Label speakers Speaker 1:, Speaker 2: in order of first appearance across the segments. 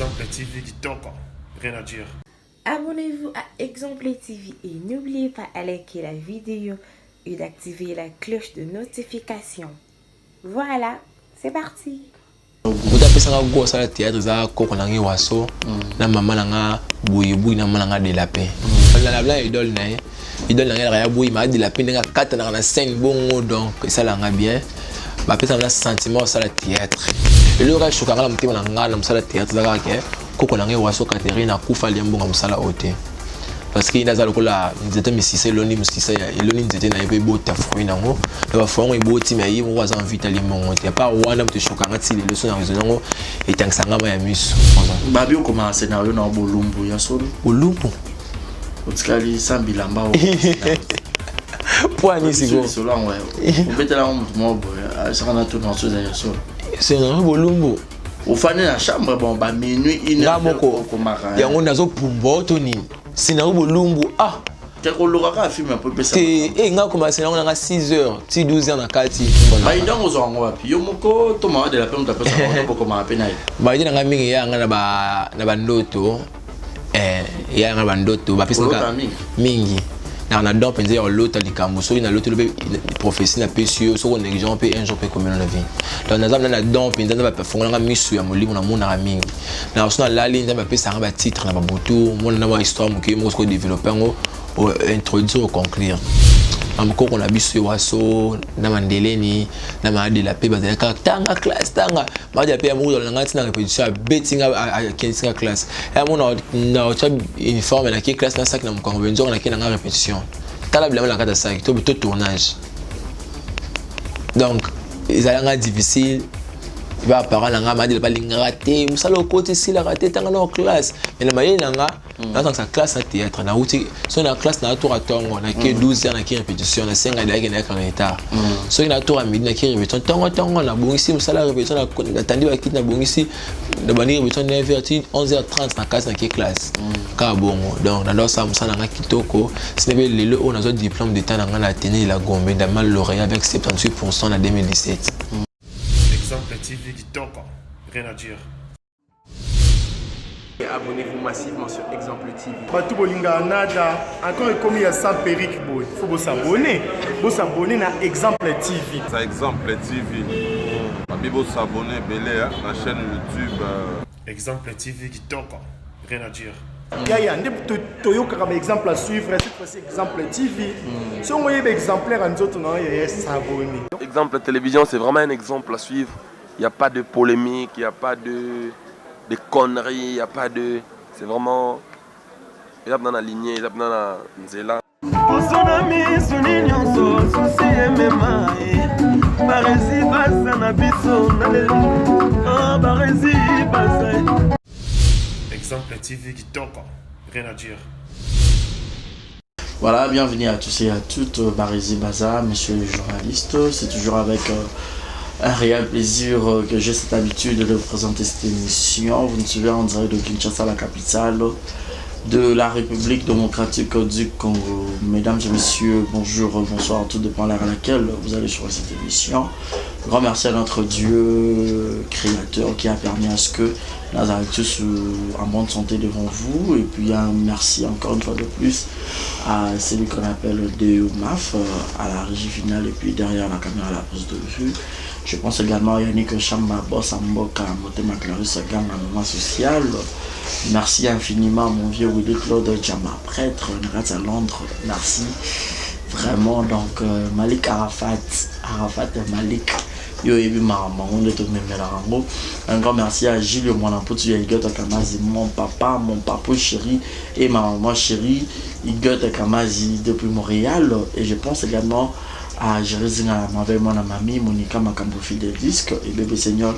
Speaker 1: Exemple TV kitoko, rien à dire.
Speaker 2: Abonnez-vous à Exemple TV et n'oubliez pas à liker la vidéo et d'activer la cloche de notification. Voilà, c'est parti.
Speaker 3: Moto apesanga go asala théâtre eza koko na ngai waso na mama na nga boyebui na mama na nga de la paix. Na bla idole na ye, idole na ngai elaka ya boyi ma de la paix, ndenge akatanaka na scène bongo. Donc esalanga bien, bapesanga na sentiment osala théâtre. Eloko eshokanga na motema na ngai na mosala théâtre eza kaka ke koko na ngai waso Catherine akufa, alia mbongo mosala oyo te, parce que ye aza lokola nzete misisa eloni, misisa eloni nzete na ye mpe ebota fruit nango na bafruit yango eboti, me ye moko aza envie alia mbongo te. Apart wana, moto eshokanga ti lelo so na raison yango etangisanga ma ya miso.
Speaker 4: Babi, okoma scénario na bolumbu ya solo?
Speaker 3: Bolumbu.
Speaker 4: Otikali sans bilamba.
Speaker 3: Po ani sikoyo?
Speaker 4: Lisolo yango obetelango moto moko boye, saka na tuna so eza ya solo.
Speaker 3: Scénario bolumbu?
Speaker 4: Ofandi na chambre, bon, ba minuit, une
Speaker 3: nga moko yango nazopumbwa to nini, scénario bolumbu, ah.
Speaker 4: Te, koluka kaka film po epesa.
Speaker 3: Te, e nga koma scénario nanga 6 heures ti 12 heures na kati.
Speaker 4: Ba idées yango ozwa yango wapi? Yo moko to mama de la pe moto apesa yango, to bokomaka mpe na ye?
Speaker 3: Ba idées nanga mingi eyanga na bandoto, eyanga na bandoto bapesaka mingi. Naka na don mpenza ya kolota likambo. Soki naloteli mpe prophétie, napesi yo, soki onégligent mpe, un jour mpe ekomeli na vie. Donc naza mna na don mpenza. Nzambe afongolanga miso ya molimo, namonaka mingi. Na so nalali, Nzambe apesanga batitre na babutu, mona na ba histoire moke moko, soki odéveloppe yango, introduire, oconclure. Bamokoko na biso ewaso na mandeleni na maadela mpe bazali kaka tanga classe, tanga maadela mpe ya moko na ngai ntina répétition, abeti nga, akendisi nga classe ya mo na otya uniforme, nake classe na saki na mokongo benzoko, nake na nga répétition, tala bilamba na kati ya saki to tournage. Donc ezalanga difficile. Baparent na nga maadela balingaka te mosala okoti esilaka te, tanga na classe. Mais na mayele na nga, nazangisa classe na théâtre. Nauti soki na classe na tour ntongo, nake 12 heures, nake répétition, nasenga edayaki nayaka na retard. Soki na tour ya midi, nake répétition ntongo ntongo, nabongisi mosala ya répétition, natandi bakiti, nabongisi, nabandi répétition 9 heures ti 11 heures 30 na kasi nake classe kaka bongo. Donc nandosala mosala na nga kitoko. Sine mpe lelo oyo nazwa diplôme d'état na nga na Athénée de la Gombe, ndama lauréat avec 78 na 2017.
Speaker 1: Exemple TV kitoko, rien à dire.
Speaker 5: Abonnez-vous massivement sur Exemple TV.
Speaker 6: Bato bolingaka nada encore ekomi ya sans perruque boye, faut bosabonner, bosabonner na Exemple TV.
Speaker 7: Ça, Exemple TV. Babi bosabonner ebele na chaîne YouTube.
Speaker 1: Exemple TV kitoko, rien à dire.
Speaker 6: Yaya nde toyokaka baexemple à suivre. Cette fois-ci Exemple TV, soki oyeba exemplaire ya nzoto na yo, yaya, s'abonner.
Speaker 8: Exemple Télévision, c'est vraiment un exemple à suivre. Il n'y a pas de polémique, il n'y a pas de conneries, il n'y a pas de. C'est vraiment. Eza na lignée, eza na nzela.
Speaker 9: Poso na miso ni nyonso susi emema ye baresi baza na biso na lelo baresi baza.
Speaker 1: Exemple TV kitoko, rien à dire.
Speaker 4: Voilà, bienvenue à tous et à toutes, Barési Baza, monsieur le journaliste. C'est toujours avec un réel plaisir que j'ai cette habitude de vous présenter cette émission. Vous nous suivez en direct de Kinshasa, la capitale de la République démocratique du Congo. Mesdames et messieurs, bonjour, bonsoir, tout dépend l'heure à laquelle vous allez sur cette émission. Grand merci à notre Dieu créateur qui a permis à ce que nous arrivions tous en bonne santé devant vous. Et puis un merci encore une fois de plus à celui qu'on appelle Maf, à la régie finale et puis derrière la caméra à la prise de vue. Je pense également à Yannick Chamba, Boss Mboka, Motema Clarisse Ganga, maman sociale. Merci infiniment mon vieux Willy Claude Djama, prêtre, à Londres. Merci vraiment. Donc Malik Arafat, Arafat Malik. Yo yebi makambo yango nde tomemelaka yango. Un grand merci à Gilles Mwana Mputu ya Igot Kamazi, mon papa, mon papa chéri et ma maman chérie Igot Kamazi depuis Montréal. Et je pense également à Jérusalem avec mon mamie Monica Makambo, fidèle disque, et bébé Seigneur,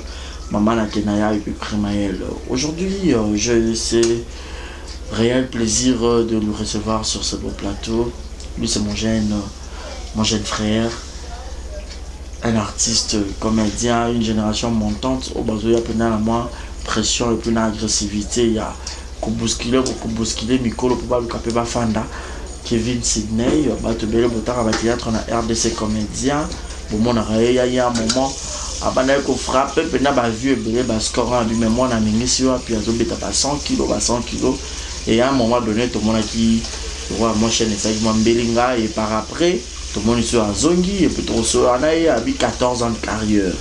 Speaker 4: maman Nakenaya et puis Primaël. Aujourd'hui, je c'est réel plaisir de nous recevoir sur ce beau plateau. Lui, c'est mon jeune frère, un artiste comédien, une génération montante au bazoya pena la moins pression et puis na agressivité ya kobousculer, kobousculer mikolo po baluka mpe bafanda. Kevin Sydney, bato ebele botaka bathéâtre na RDC, comédien, bomonaka ye ya moment. Abandaki kofrappe mpenza bavue ebele, bascore wana bi, mais mwana amingisi wapi, azobeta ba 100 kilo, ba 100 kilo. Et à un moment donné, tomonaki roi mwa chaîne esalaki mwa mbelinga, et par après tomoni so azongi. Et puis tokosolola na ye abi 14 ans de carrière,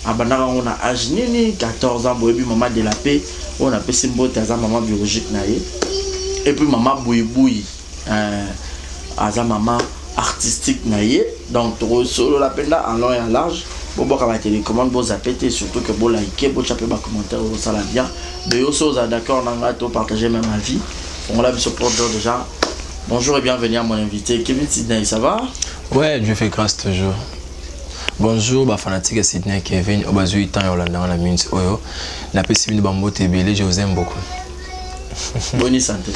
Speaker 4: abandaka yango na age nini, 14 ans. Boyebi mama de la paix oyo napesi mbote, aza mama biologique na ye, et puis mama Buibui aza mama artistique na ye. Donc tokosolola mpenza en long et en large. Bobwaka batélécommande, bozape te, surtout que bolike, botya mpe bacommentaire, osala bien de yo. So ozala d'accord na ngai, topartage même avis, fongola biso porte. Déjà, bonjour et bienvenue à mon invité Kevin Sydney, ça va?
Speaker 3: Ouais, Dieu fait grâce toujours. Bonjour bafanatique ya Sydney Kevin oyo bazwi temps ya kolandanga na minute oyo. Napesi bino bambote ebele, je vous aime beaucoup.
Speaker 4: Boni santé?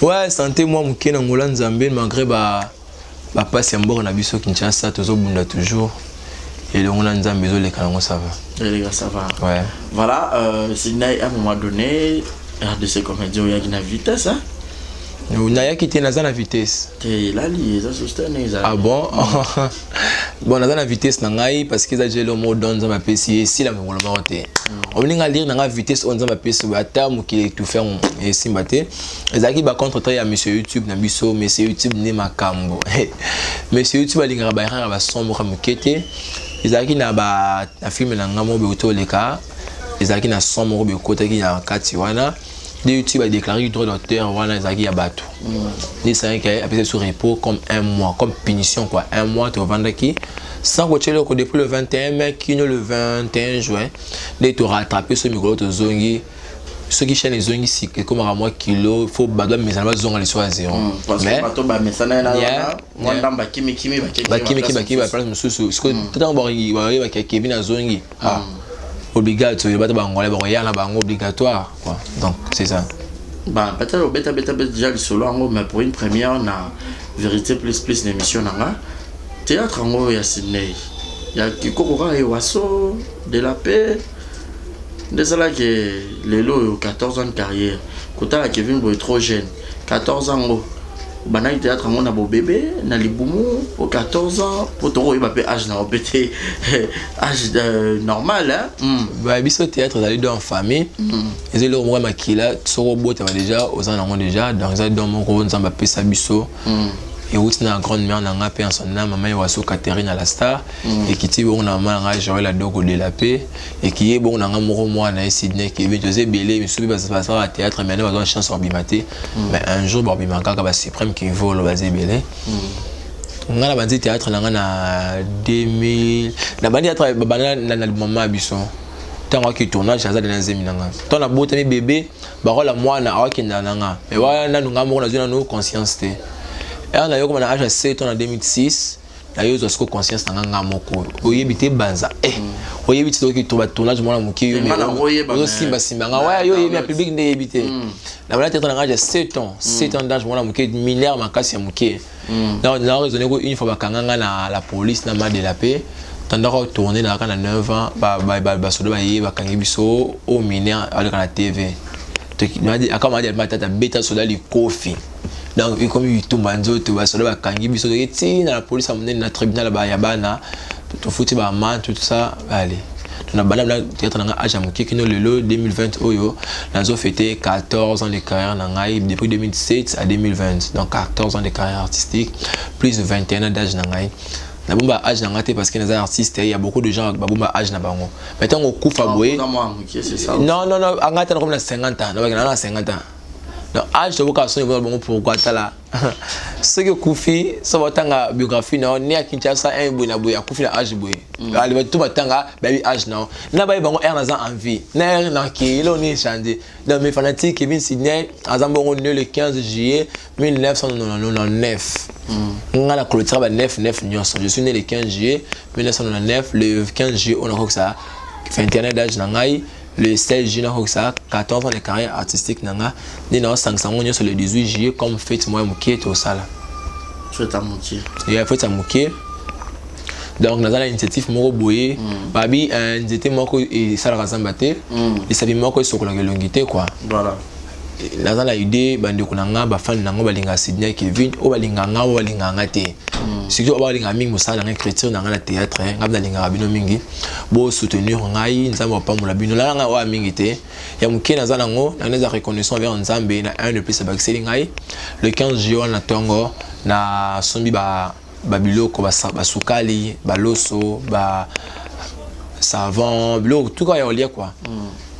Speaker 3: Ouais, santé mwa moke na ngola Nzambe, malgré ba bapasi ya mboka na biso Kinshasa, tozobunda toujours elongo na Nzambe, ezoleka nango, ça va.
Speaker 4: Les gars, ça va.
Speaker 3: Ouais.
Speaker 4: Voilà, Sydney, à un moment donné, RDC Comédie oyaki na vitesse, hein?
Speaker 3: Nayaki te, naza na vitesse.
Speaker 4: Te, elali eza sustain ezali.
Speaker 3: Ah bon, bon, naza na vitesse na ngai parce que eza jelo moko don Nzambe apesi ye, esila mokolo moko te. Olinga lire na ngai vitesse oyo Nzambe apesi boye, ata mokili étouffe, esimba te. Ezalaki bacontre ya monsieur YouTube na biso. Monsieur YouTube nde makambo. Monsieur YouTube alingaka baerreur ya bason moko moke te. Ezalaki na ba na film na ngai moko boye toleka, ezalaki na son moko boye ekotaki na kati wana nde YouTube adéclaré droit d'auteur wana ezalaki ya bato. Nde esalaki apesa biso repos comme un mois, comme punition quoi. Un mois tovandaki sans kotia eloko depuis le 21 mai kino le 21 juin. Nde torattrape so mikolo tozongi. Soki chaîne ezongi sika, ekomaka mwa kilo, faut bato bamesana, bazonga liso ya zéro.
Speaker 4: Bato bamesana ye na wana mwa ndambo bakimikimi.
Speaker 3: Bakimiki, bakimi baplace mosusu. Sikoyo ntango bayebaki Kevin azongi, ah, obligatoire bato bangolais bakoya na bango, obligatoire quoi. Donc c'est ça.
Speaker 4: Bah, peut-être obeta beta beta déjà lisolo yango, mais pour une première na Vérité Plus Plus na émission na nga, théâtre yango ya Sydney ya kikoko kaka Ewaso de la paix nde esalaki lelo oyo 14 ans de carrière. Kotala Kevin boye, trop jeune, 14 ans ngo obandaki théâtre yango na bobebe na libumu po 14 ans, po tokoyeba mpe âge na yo mpe te, âge normal, hein?
Speaker 3: Ba biso théâtre ezali don en famille, eza eloko moko ya makila. Soki obotama déjà, oza nango déjà. Donc eza don moko Nzambe apesa biso, euti na grande mère na nga mpe en son âme, mama Ewaso Catherine à la star. Ekiti bongo na mama na ngai Joël Adoko de la paix, ekiye bongo na nga moko mwana ye Sydney Kevin. Toza ebele, misu mpe basalaka théâtre, mais bazwa chance babima te, mais un jour babima kaka. Basuprême Kinvolo baza ebele. Nga na bandi théâtre na nga na 2000. Na bandi théâtre, babanda na mama ya biso. Ntango aki tournage, aza na nzemi na nga. Ntango nabotami bébé, bakola mwana awakendela na nga, mais wana nanu nga moko nazwi nanu conscience te. Ere nayokoma na âge ya 7 ans, na 2006, nayozwa siko conscience na nga, nga moko oyebi te banza, oyebi te soki to batournage mwana moke yo ozosimbasimba nga waya, yo oyebi ya public nde yebi te. Na bana théâtre na nga âge ya 7 ans, 7 ans d'âge, mwana moke, mineur makasi ya moke. Na raisonné ko une fois bakanga nga na la police na ma de la paix, tandaka tourné naka na 9 ans, basoda baye bakangi biso au mineur aleka na TV akama adi tata beta soda likofi. Donc ekomi bitumba nzoto, basoda bakangi biso, toki ntina na police ya monene na tribunal ya bana, tofuti baamende, tout ça. Allez, na banda na théâtre na nga âge ya moke kino lelo 2020 oyo nazofete 14 ans de carrière na ngai, depuis 2007 à 2020, donc 14 ans de carrière artistique plus 21 ans d'âge na ngai. Nabomba âge na ngai te parce que naza artiste. Il y a beaucoup de gens babomba âge na bango, mais ntango okufa boye, non, non, non, anga te, nakomi na 50 ans, nabaki na 50 ans. Donc âge toboka soni bona bango. Pourquoi? Tala, soki okufi, so batanga biographie na yo ne ya Kinshasa un boye na boye, akufi na âge boye. Ale bato batanga, bayebi âge na yo na bayebi bango aire naza en vie na aire na kei eloko nini change. Donc mes fanatiques, Kevin Sydney aza mbongo, né le 15 juillet 1999. Nga na clôture ba 9 9 nyonso. Je suis né le 15 juillet 1999. Le 15 juillet oyo nakokisa 21 ans d'âge na ngai. Le 16 juillet nakokisa 14 ans de carrière artistique na nga. Nde naosangisa yango nyonso le 18 juillet comme fête moko ya moke tosala.
Speaker 4: Fête ya moke.
Speaker 3: Ya fête ya moke. Donc naza na initiative moko boye, babi nzete moko esalaka zamba te, lisabi moko esokolaka elongi te quoi.
Speaker 4: Voilà.
Speaker 3: Naza na idée, bandeko na nga, bafani na nga balingaka Sydney Kevin, oyo balingaka nga, oyo balingaka nga te. Surtout balingaka mingi mosala na ngai, écriture na ngai na théâtre. Ngai nalingaka bino mingi, bosoutenir ngai, Nzambe apambola bino. Lala ngai oyo mingi te, ya moke naza nango, na eza reconnaissant envers Nzambe na un de plus abakiseli ngai. Le 15 juillet wana na ntongo, nasombi babiloko, basukali, baloso, ba savon, biloko tuka ya kolia quoi.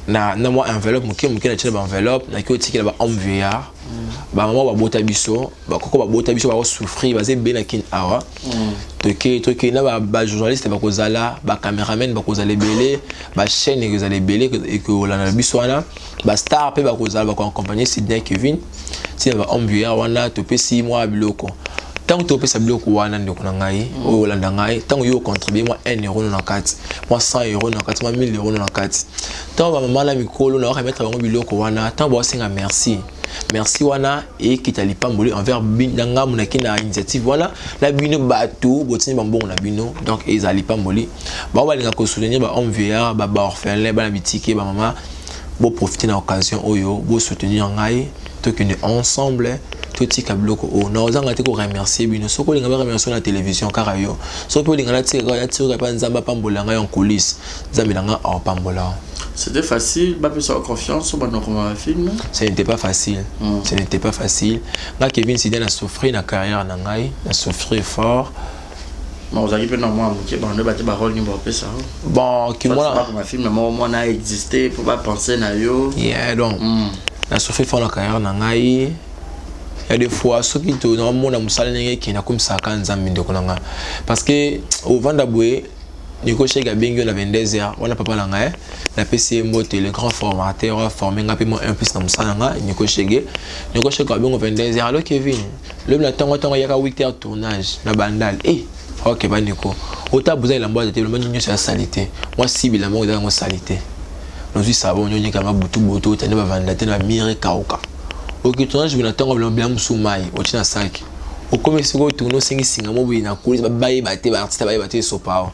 Speaker 3: Na mwa enveloppe moke moke, natie na baenveloppe, naki otikela bahomme vieillard, bamama babota biso, bakoko babota biso, bakosouffrir, baza ebele na Kini awa. Toke, toke na bajournaliste bakozala, bacameraman bakozala ebele, bachaîne ekozala ebele ekolanda na biso wana, bastar mpe bakozala, bakoaccompagne Sydney Kevin ntina bahomme vieillard wana. Topesi mwa biloko. Ntango topesa biloko wana, ndeko na ngai oyo olanda ngai, ntango yo ocontribue mwa 1 euro na kati, mwa 100 euro na kati, mwa 1000 euro na kati, ntango bamama na mikolo na baremettre bango biloko wana, ntango baosenga merci, merci wana ekita lipamboli envers na ngambu naki na initiative wana na bino bato botindi bambongo na bino. Donc ezala lipamboli. Bango balinga kosoutenir bahomme vieillard, baorphelin, bana bitike, bamama, boprofite na occasion oyo, bosoutenir ngai, tokende ensemble, totika biloko oyo. Na ozanga te koremercier bino. Soki olinga baremercier na télévision kaka yo, soki mpe olinga natika, natika epa Nzambe apambola ngai en coulisse, Nzambe na ngai aopambola.
Speaker 4: C'était facile, bapesa confiance bandoko ma film?
Speaker 3: Ce n'était pas facile. Ce n'était pas facile. Nga Kevin Sida, na souffrir na carrière na ngai, na souffrir fort.
Speaker 4: Mais ozalaki mpe na mwa moke, bando bate barole nini bapesa?
Speaker 3: Bon,
Speaker 4: kimona bakoma film moko mwana existe mpo bapense na yo.
Speaker 3: Yeah, donc na souffrir fort na carrière na ngai. Ya des fois, soki to naomona mosala ndenge ekende, akomisaka Nzambe, ndeko na ngai, parce que ovanda boye, Nico Chek abengi yo na 22 heures wana. Papa na ngai, napesi ye mbote, le grand formateur oyo aforme ngai mpe mo un plus na mosala na ngai, Nico Chege. Nico Chege abengo 22 heures: "Allo Kevin, lobi na ntongo ntongo yaka 8 heures, tournage na Bandal." E ok, ba Nico, ota boza elamba te, elamba nyonso ya sali te, mwa sibi elamba eza yango sali te, nozwi savon nyonyekanga butu butu, otandi bavanda te na bamire kauka, oki tournage na ntongo, bilamba mosusu mai otie na saki, okomi sikoyo tourne, osengi singa mo boye na coulisse, bayeba te, baartiste bayeba te, esopa awa,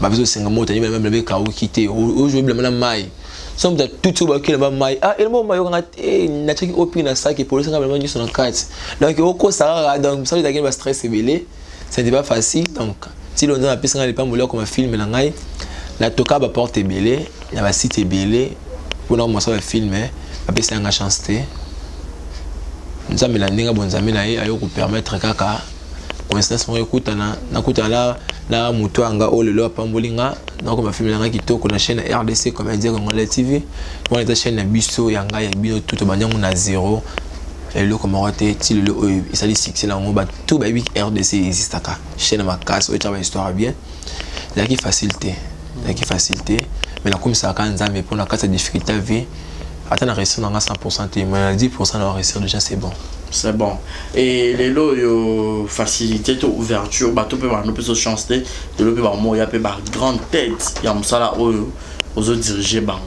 Speaker 3: babiso osenga mo, otandi bilamba, bilamba ekauki te, ozwi bilamba na mai, so moto atuti oyo bakeli ba mai, ah, elamba mai okanga te, natiaki opi na saki, epolisanga bilamba nyonso na kati. Donc okosa kaka. Donc mosala ezalaki na bastress ebele, ce n'était pas facile. Donc ti lelo Nzambe apesanga lipamboli ya koma film na ngai, natoka baporte ebele na basite ebele mpona komasa bafilm, bapesanga nga chance te. Nzambe na ndenge bonzambe na ye ayo kopermettre kaka coïncidence moko ekutana, nakutana na moto yanga oyo lelo apamboli nga, nakoma film na nga kitoko na chaîne ya RDC Comédien Congolais TV. Wana eza chaîne na biso, ya ngai, ya bino tout. Tobandi yango na zéro, eloko moko te, ti lelo oyo esali succès nango, bato bayebi RDC existaka, chaîne makasi oyo etiaka bahistoire bien. Ezalaki facile te, ezalaki facile te, mais nakomisaka Nzambe mpo na kati ya difficulté ya vie, ata na réussir nanga 100% te, mais na 10% na réussir déjà, c'est bon.
Speaker 4: C'est bon. Et lelo oyo facilité to ouverture, bato mpe bando mpe so chance te, lelo mpe bamoya mpe bagrande tête ya mosala oyo ozodirige bango,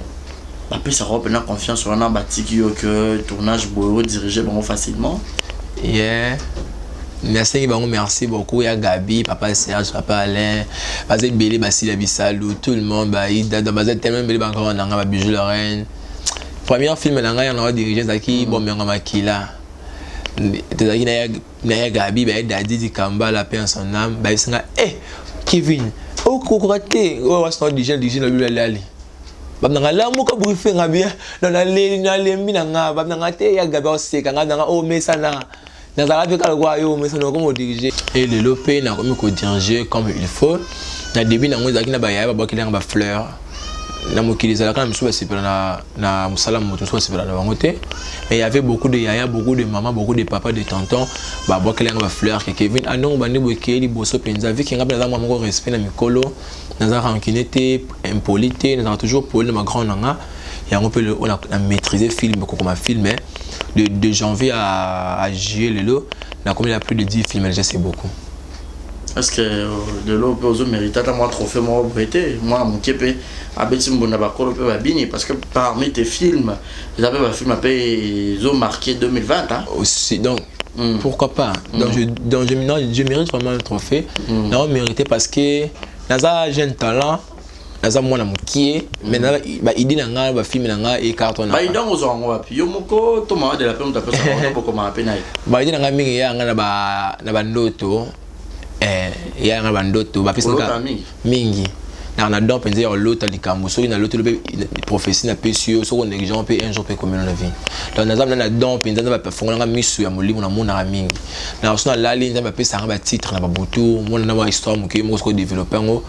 Speaker 4: bapesaka mpena confiance wana, batiki yo que tournage boye odirige bango facilement?
Speaker 3: Yeah, nasengi bango merci beaucoup, ya Gabi, papa Serge, papa Alain, baza ebele, basila bisalu, tout le monde, baida, donc baza tellement ebele, bankaka na nga, babijou la reine. Première film na ngai yango dirige ezalaki Bomengo Makila. Tozalaki na ya Gabi, baye Dadi Dikambala, mpe en son âme, bayebisi nga: "Eh Kevin, okokoka te oyo wasi na dirige, dirige na bino." Alali babinanga, lamuka, briefe nga bien. Donc naleli, nalembi na nga, babinanga te, ya Gabi oseka nga, nanga omesana, nazala mpe kaka lokola yo omesana, okomi kodirige. E lelo mpe nakomi kodirige comme il faut. Na début nango ezalaki na bayaya babwakeli yanga bafleur. Na mokili ezalaka na misusu basepela na mosala, moto mosusu basepela na bango te, mais il y avait beaucoup de yaya, beaucoup de maman, beaucoup de papa, de tonton, babwakeli yanga bafleur ke Kevin andongo bandi boye, ekeye liboso mpenza. Viki nga mpe naza mwa moko respect na mikolo, naza rancune te, impoli te, nazalaka toujours poli na bagrand na nga. Yango mpe oyo na maîtriser film, kokoma film de janvier à juillet, lelo nakomi na plus de 10 films déjà, c'est beaucoup.
Speaker 4: Est ce que lelo mpe ozomérite ata mwa trophée moko boye te, mwana moke mpe abeti mbunda, bakolo mpe babini? Parce que parmi tes films, eza mpe bafilm mpe ezomarqué 2020, hein?
Speaker 3: Aussi, donc pourquoi pas. Donc, non, je mérite vraiment un trophée. Non, mérité parce que naza jeune talent, naza mwana mokie, mais na baidée na ngai, bafilm na ngai ecarton.
Speaker 4: Baidée yango ozwa yango wapi? Yo moko to mama de la pe moto apesa bango, bokomaka mpe na ye?
Speaker 3: Baidée na ngai mingi ya ngai na bandoto. Eh, eyaka na bandoto bapesaka mingi naka na don mpenza ya kolota likambo. Soki naloteli mpe prophétie, napesi yo, soki onégligent mpe, un jour mpe ekomeli na vie. Donc naza na don mpenza. Nzambe afongolanga miso ya molimo, namonaka mingi. Na so nalali, Nzambe apesaka batitre na babutu. Mona na histoire moke moko, soki odéveloppe yango,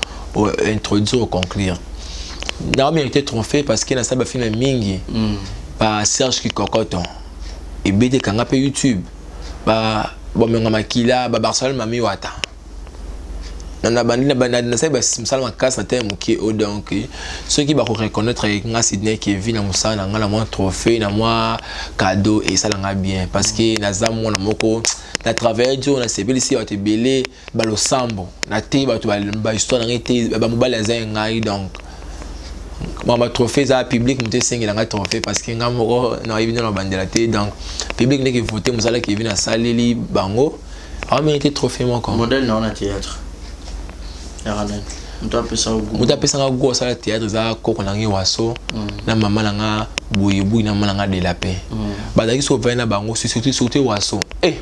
Speaker 3: introduire, oconclure. Naomérite trophée parce que nasala bafilm mingi. Ba Serge Kikokoto ebeti, ekanga mpe YouTube, ba Bomenga Makila, ba Barcelone Mami Wata. Na bandi nasali mosala makasi na teme moke oyo. Donc soki bakoreconnaître nga Sydney Kevi na mosala na nga na mwa trophée, na mwa cadeau, esalanga bien parce que naza mwana moko na travaille dur, nasepelisi bato ebele. Balosambo na te, bato bahistoire na ngai te, bamobali aza ye ngai. Donc batrophée eza public, moto esengela ngai trophée parce que ngai moko nayebi nde na bandela te. Donc public ndenge vote mosala Kevi nasaleli bango, aomérite trophée moko.
Speaker 4: Modèle na wana théâtre yaka nani? Moto apesa?
Speaker 3: Moto apesanga goût asala théâtre eza koko na ngai Waso na mama na nga Boyebuyi na mama na nga de la Paix. Bazalaki so ovai na bango, surtout surtout Waso. Eh,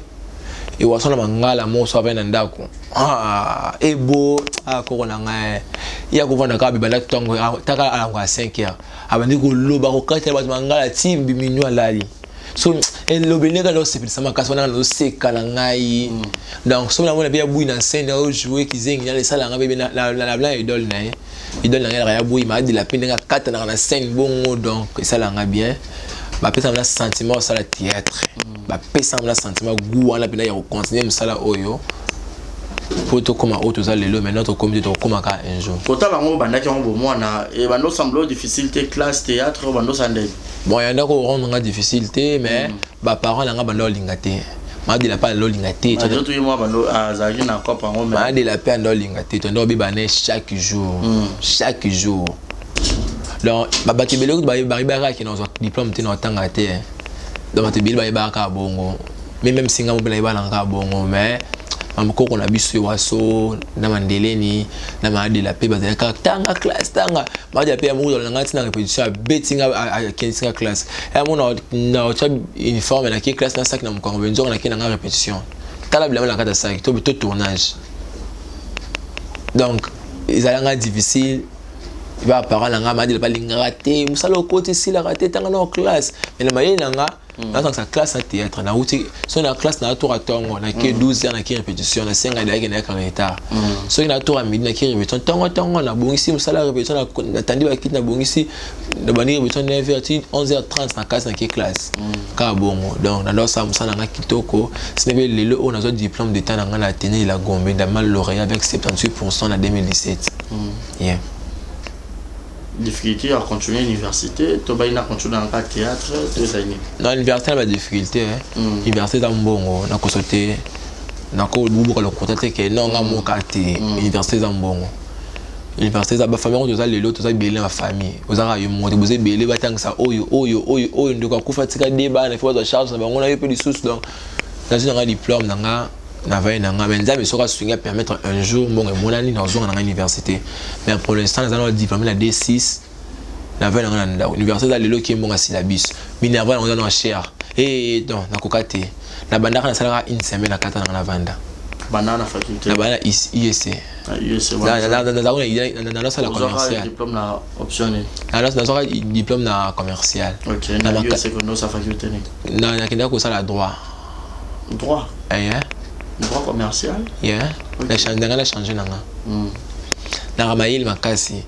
Speaker 3: ewaso na mangala moko so avai na ndako ebo koko na ngai ye akovanda kaka bibanda ntango taka alango ya 5 heures, abandi koloba, kokatela bato mangala ti minuit, alali. So elobeli ndenge nazosepelisa makasi wana, nazoseka na ngai. Donc soki namona mpe ya Bui na scène aojoue kizengi, nala esalanga mpe na blanc idole na ye, idole na ngai elaka ya Bui maadela mpe ndenge akatanaka na scène bongo. Donc esalanga bien, bapesanga na sentiment osala théâtre, bapesanga na sentiment, goût wana mpena ya kocontinue mosala oyo mpo tokóma oyo toza lelo. Maintenant tokómi te, tokokomaka un jour.
Speaker 4: Kotala yango, obandaki yango bomwana, ebanda osemble difficile te, classe, théâtre, obanda osala ndenge?
Speaker 3: Bon, yanda korendre nga difficile te, mais baparent na nga banda olinga te, maadela mpe anda olinga te.
Speaker 4: Azalaki na cope yango.
Speaker 3: Maadela mpe anda olinga te, tonda obebane chaque jour, chaque jour. Donc bato ebele kutu bayebaka ke nazwa diplôme te, na otanga te. Donc bato ebele bayebaka kaka bongo, mais même si nga mo mpe nayebaka kaka bongo, mais bamokoko na biso Ewaso na Mandeleni na Maadela mpe bazali kaka tanga classe, tanga. Maadela mpe ya moko na ngai ntina répétition, abeti nga, akendisi nga classe. Ya mo na otya uniforme, nake classe na saki na mokongo, benzoko nake na nga répétition, tala bilamba na kati ya saki to tournage. Donc ezalanga difficile. Baparent na nga Maadela balingaka te mosala okoti esilaka te, tanga na classe. Mais na mayele na nga, nazangisa classe na théâtre. Nauti soki na classe, naatoka ntongo, nake 12 heures, nake répétition, nasenga edayaki, nayaka retard. Soki naatoka midi, nake répétition ntongo ntongo, nabongisi mosala ya répétition, natandi bakiti, nabongisi, nabandi répétition 9 heures ti 11 heures 30 na classe, nake classe kaka bongo. Donc nanda osala mosala na nga kitoko. Sine mpe lelo oyo nazwa diplôme d'état na nga na Athénée de la Gombe, ndama lauréat avec 78 % na 2017, yeah.
Speaker 4: Difficulté ya continuer université to bai na continuer na kaka théâtre to ezali nini?
Speaker 3: Na université na badifficulté. Université eza mbongo, nakoso te, nakobubuka lokota te ke non, nga moka te. Université eza mbongo, université eza bafamille yango. Toza lelo, toza ebele na bafamille, ozaka yo moko te, boza ebele. Batangisa oyo, oyo, oyo, oyo, ndeko akufa tika de bana, ifo bazwa charge na bango na yo mpe lisusu. Donc nazwi nanga diplôme na nga, navai na nga, mais Nzambe soki asungi, apermettre un jour mbongo emonani, nazonga na nga université. Mais pour l'instant naza na diplôme na D6, navai na nga na ndako. Université eza lelo ki mbongo ya syllabus, minerval yango eza na cher e, donc nakoka te. Nabandaka, nasalaka une semaine, nakata nanga, navanda.
Speaker 4: Banda na faculté?
Speaker 3: Nabanda na IEC. Nazosala commercial.
Speaker 4: Diplôme na option nini?
Speaker 3: Nazwaka diplôme na commercial.
Speaker 4: Ok, na USC konosa faculté nini?
Speaker 3: Nakendaka kosala droit.
Speaker 4: Droit?
Speaker 3: Yeah.
Speaker 4: Droit commercial?
Speaker 3: Yeah, nanga na change nanga, nanga mayele makasi.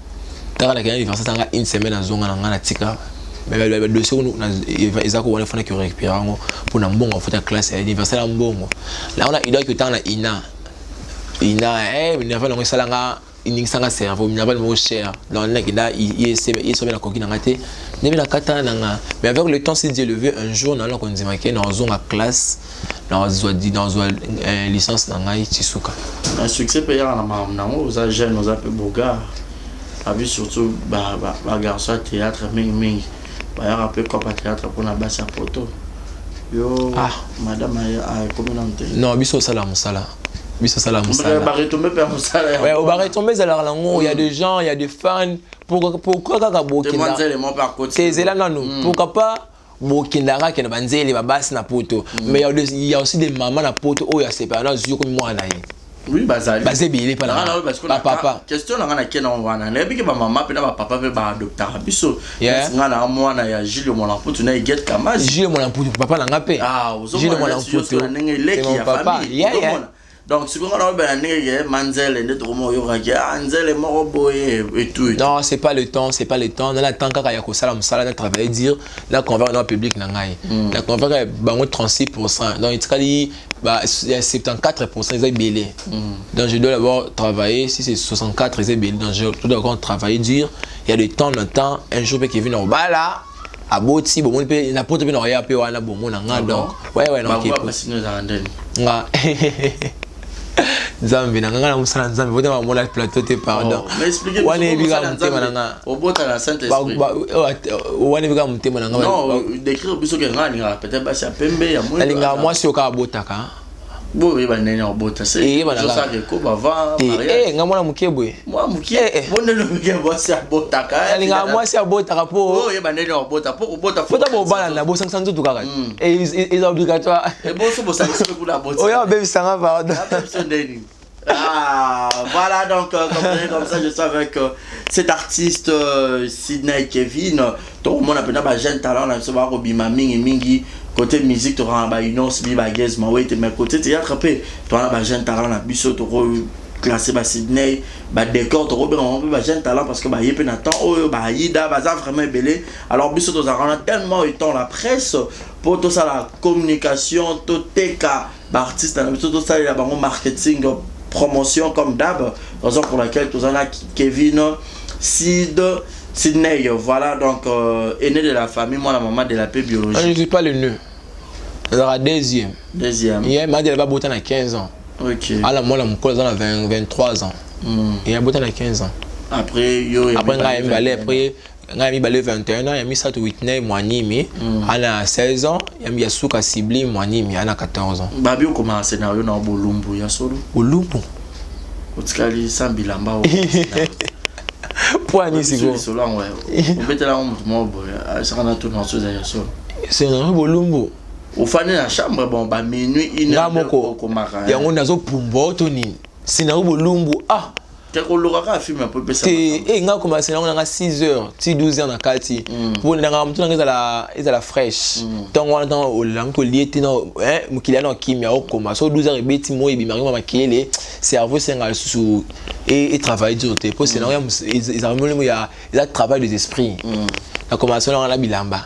Speaker 3: Taka nakenda université nanga une semaine, nazonga na nga, natika badossier eza ko wana, fanaki récupérer yango mpona mbongo afuta classe ya université na mbongo nango na idaki otanga na ina ina minerval yango esalanga, eningisanga cerveau. Minerval moko cher. Donc nakenda IEC, IEC obe nakoki nanga te, ndenge nakatana nanga. Mais avec le temps, si Dieu le veut, un jour nala kondima ke nazonga classe, nazwa licence na ngai ti suka.
Speaker 4: Succès mpe yaka na makambo nango. Oza jeune, oza mpe beau gars abi, surtout bagarçon ya théâtre mingimingi bayaka mpe cope ya théâtre mpona basi ya poto. Yo, madame akomi nanu te?
Speaker 3: Non, biso osala mosala, biso osala mosala.
Speaker 4: Baretombe mpe ya mosala.
Speaker 3: Ouais, baretombe ezalaka nango. Il y a des gens, il y a des fans. Pourquoi kaka bokenda te? Ezela nanu, pourquoi pas bokendaka kende banzele babasi na poto? Mais il y a aussi des mamans na poto oyo asepela na azwi komi mwana na ye.
Speaker 4: Oui, bazali.
Speaker 3: Baza ebele epa na nga. Bapapa.
Speaker 4: Question na nga na kena wana. Nayebi ke ba mama pe na ba papa pe ba adoptaka biso. Yeah. Nga na mwana ya Jules Mwana Mputu na Huguette Kamazi.
Speaker 3: Jules Mwana Mputu papa na nga pe.
Speaker 4: Ah, Jules Mwana Mputu. Na ndenge leki ya famille. Yeah. Donc sikoyo nga naoyebela ndenge ke manzele nde tokoma oyokaki ah nzele moko boye et tout.
Speaker 3: Non, c'est pas le temps, c'est pas le temps. Nana temps kaka ya kosala mosala na travailler dire na convaincre na public na ngai. Na convaincre bango 36%. Donc etikali ba ya 74% eza ebele. Donc je dois d'abord travailler si c'est 64 eza ebele. Donc je dois d'abord travailler dur. Il y a de temps en temps un jour pe Kevin obala aboti bomoni mpe na poto mpe na oya mpe wana bomona nga donc ouais
Speaker 4: na
Speaker 3: nga nzambe na nga nga na mosala nzambe botama bamona plateau te pardon wana eyebi kaka motema na nga wana eyebi kaka motema na nga nalingaka mwasi oyo kaka abotaka
Speaker 4: boyeba ndenge obota
Speaker 3: te nga mwana moke boye
Speaker 4: mwa moke bondeli moke mwasi abotaka
Speaker 3: alingaka mwasi abotaka po
Speaker 4: oyeba ndenge obota po kobota
Speaker 3: pota bobala na bosangisa nzoto kaka eza obligatoire
Speaker 4: eboso bosangisi mpe kuna aboti
Speaker 3: oyo abebisanga pardon
Speaker 4: abebisa ndeni Ah, voilà, donc, comme ça, je suis avec cet artiste Sydney Kevin. Donc, on a un jeune talent, on a bima mingi mingi. Côté musique, tu as un Innoss'B, Gaz Mawete, mais côté théâtre, tu as un jeune talent, on a biso, tu classé ba Sydney, ba décor, tu as un jeune talent parce que ba yépe na temps, oh, ba Aïda, ba za vraiment belé. Alors, biso, tu as tellement étant la presse pour tout ça, la communication, tout TK, ba artiste na biso tosalela bango marketing promotion comme d'hab, raison pour laquelle tozala Kevin Sid Sydney, voilà donc aîné de la famille, moi la maman de la paix biologique.
Speaker 3: Je ne suis pas le nœud. La deuxième.
Speaker 4: Deuxième.
Speaker 3: Il m'a dit va bota na 15 ans.
Speaker 4: OK.
Speaker 3: Ala moi la mukolo za na 20 23 ans. Il a bota na 15 ans.
Speaker 4: Après yo
Speaker 3: après nga mbale après nga mibale 21 ans ya misato Whitney Mwanimi ana 16 ans ya ya suka Sibli Mwanimi ana 14 ans.
Speaker 4: Babi okoma scénario na bolumbu ya solo.
Speaker 3: Bolumbu.
Speaker 4: Otikali sans bilamba o.
Speaker 3: Point ni siko.
Speaker 4: Solo yango. Obetela ngo mutu moko boye. Saka na tourner so ya solo.
Speaker 3: Scénario bolumbu.
Speaker 4: Ofandi na chambre bon ba minuit une
Speaker 3: heure moko okomaka. Yango nazo pumba to nini. Scénario bolumbu ah
Speaker 4: te koluka kaka film po epesa
Speaker 3: te e nga koma scénario nanga 6 heures ti 12 heures na kati po nanga motu nanga ezala ezala fraîche ntango wana ntango olangi kolie te mokili ya na okimia okoma so 12 heures ebeti moi ebimaki mwa makelele cerveau esengaka lisusu etravaille dur te po scénario ezala molimo ya eza travail des esprits nakoma scénario nanga na bilamba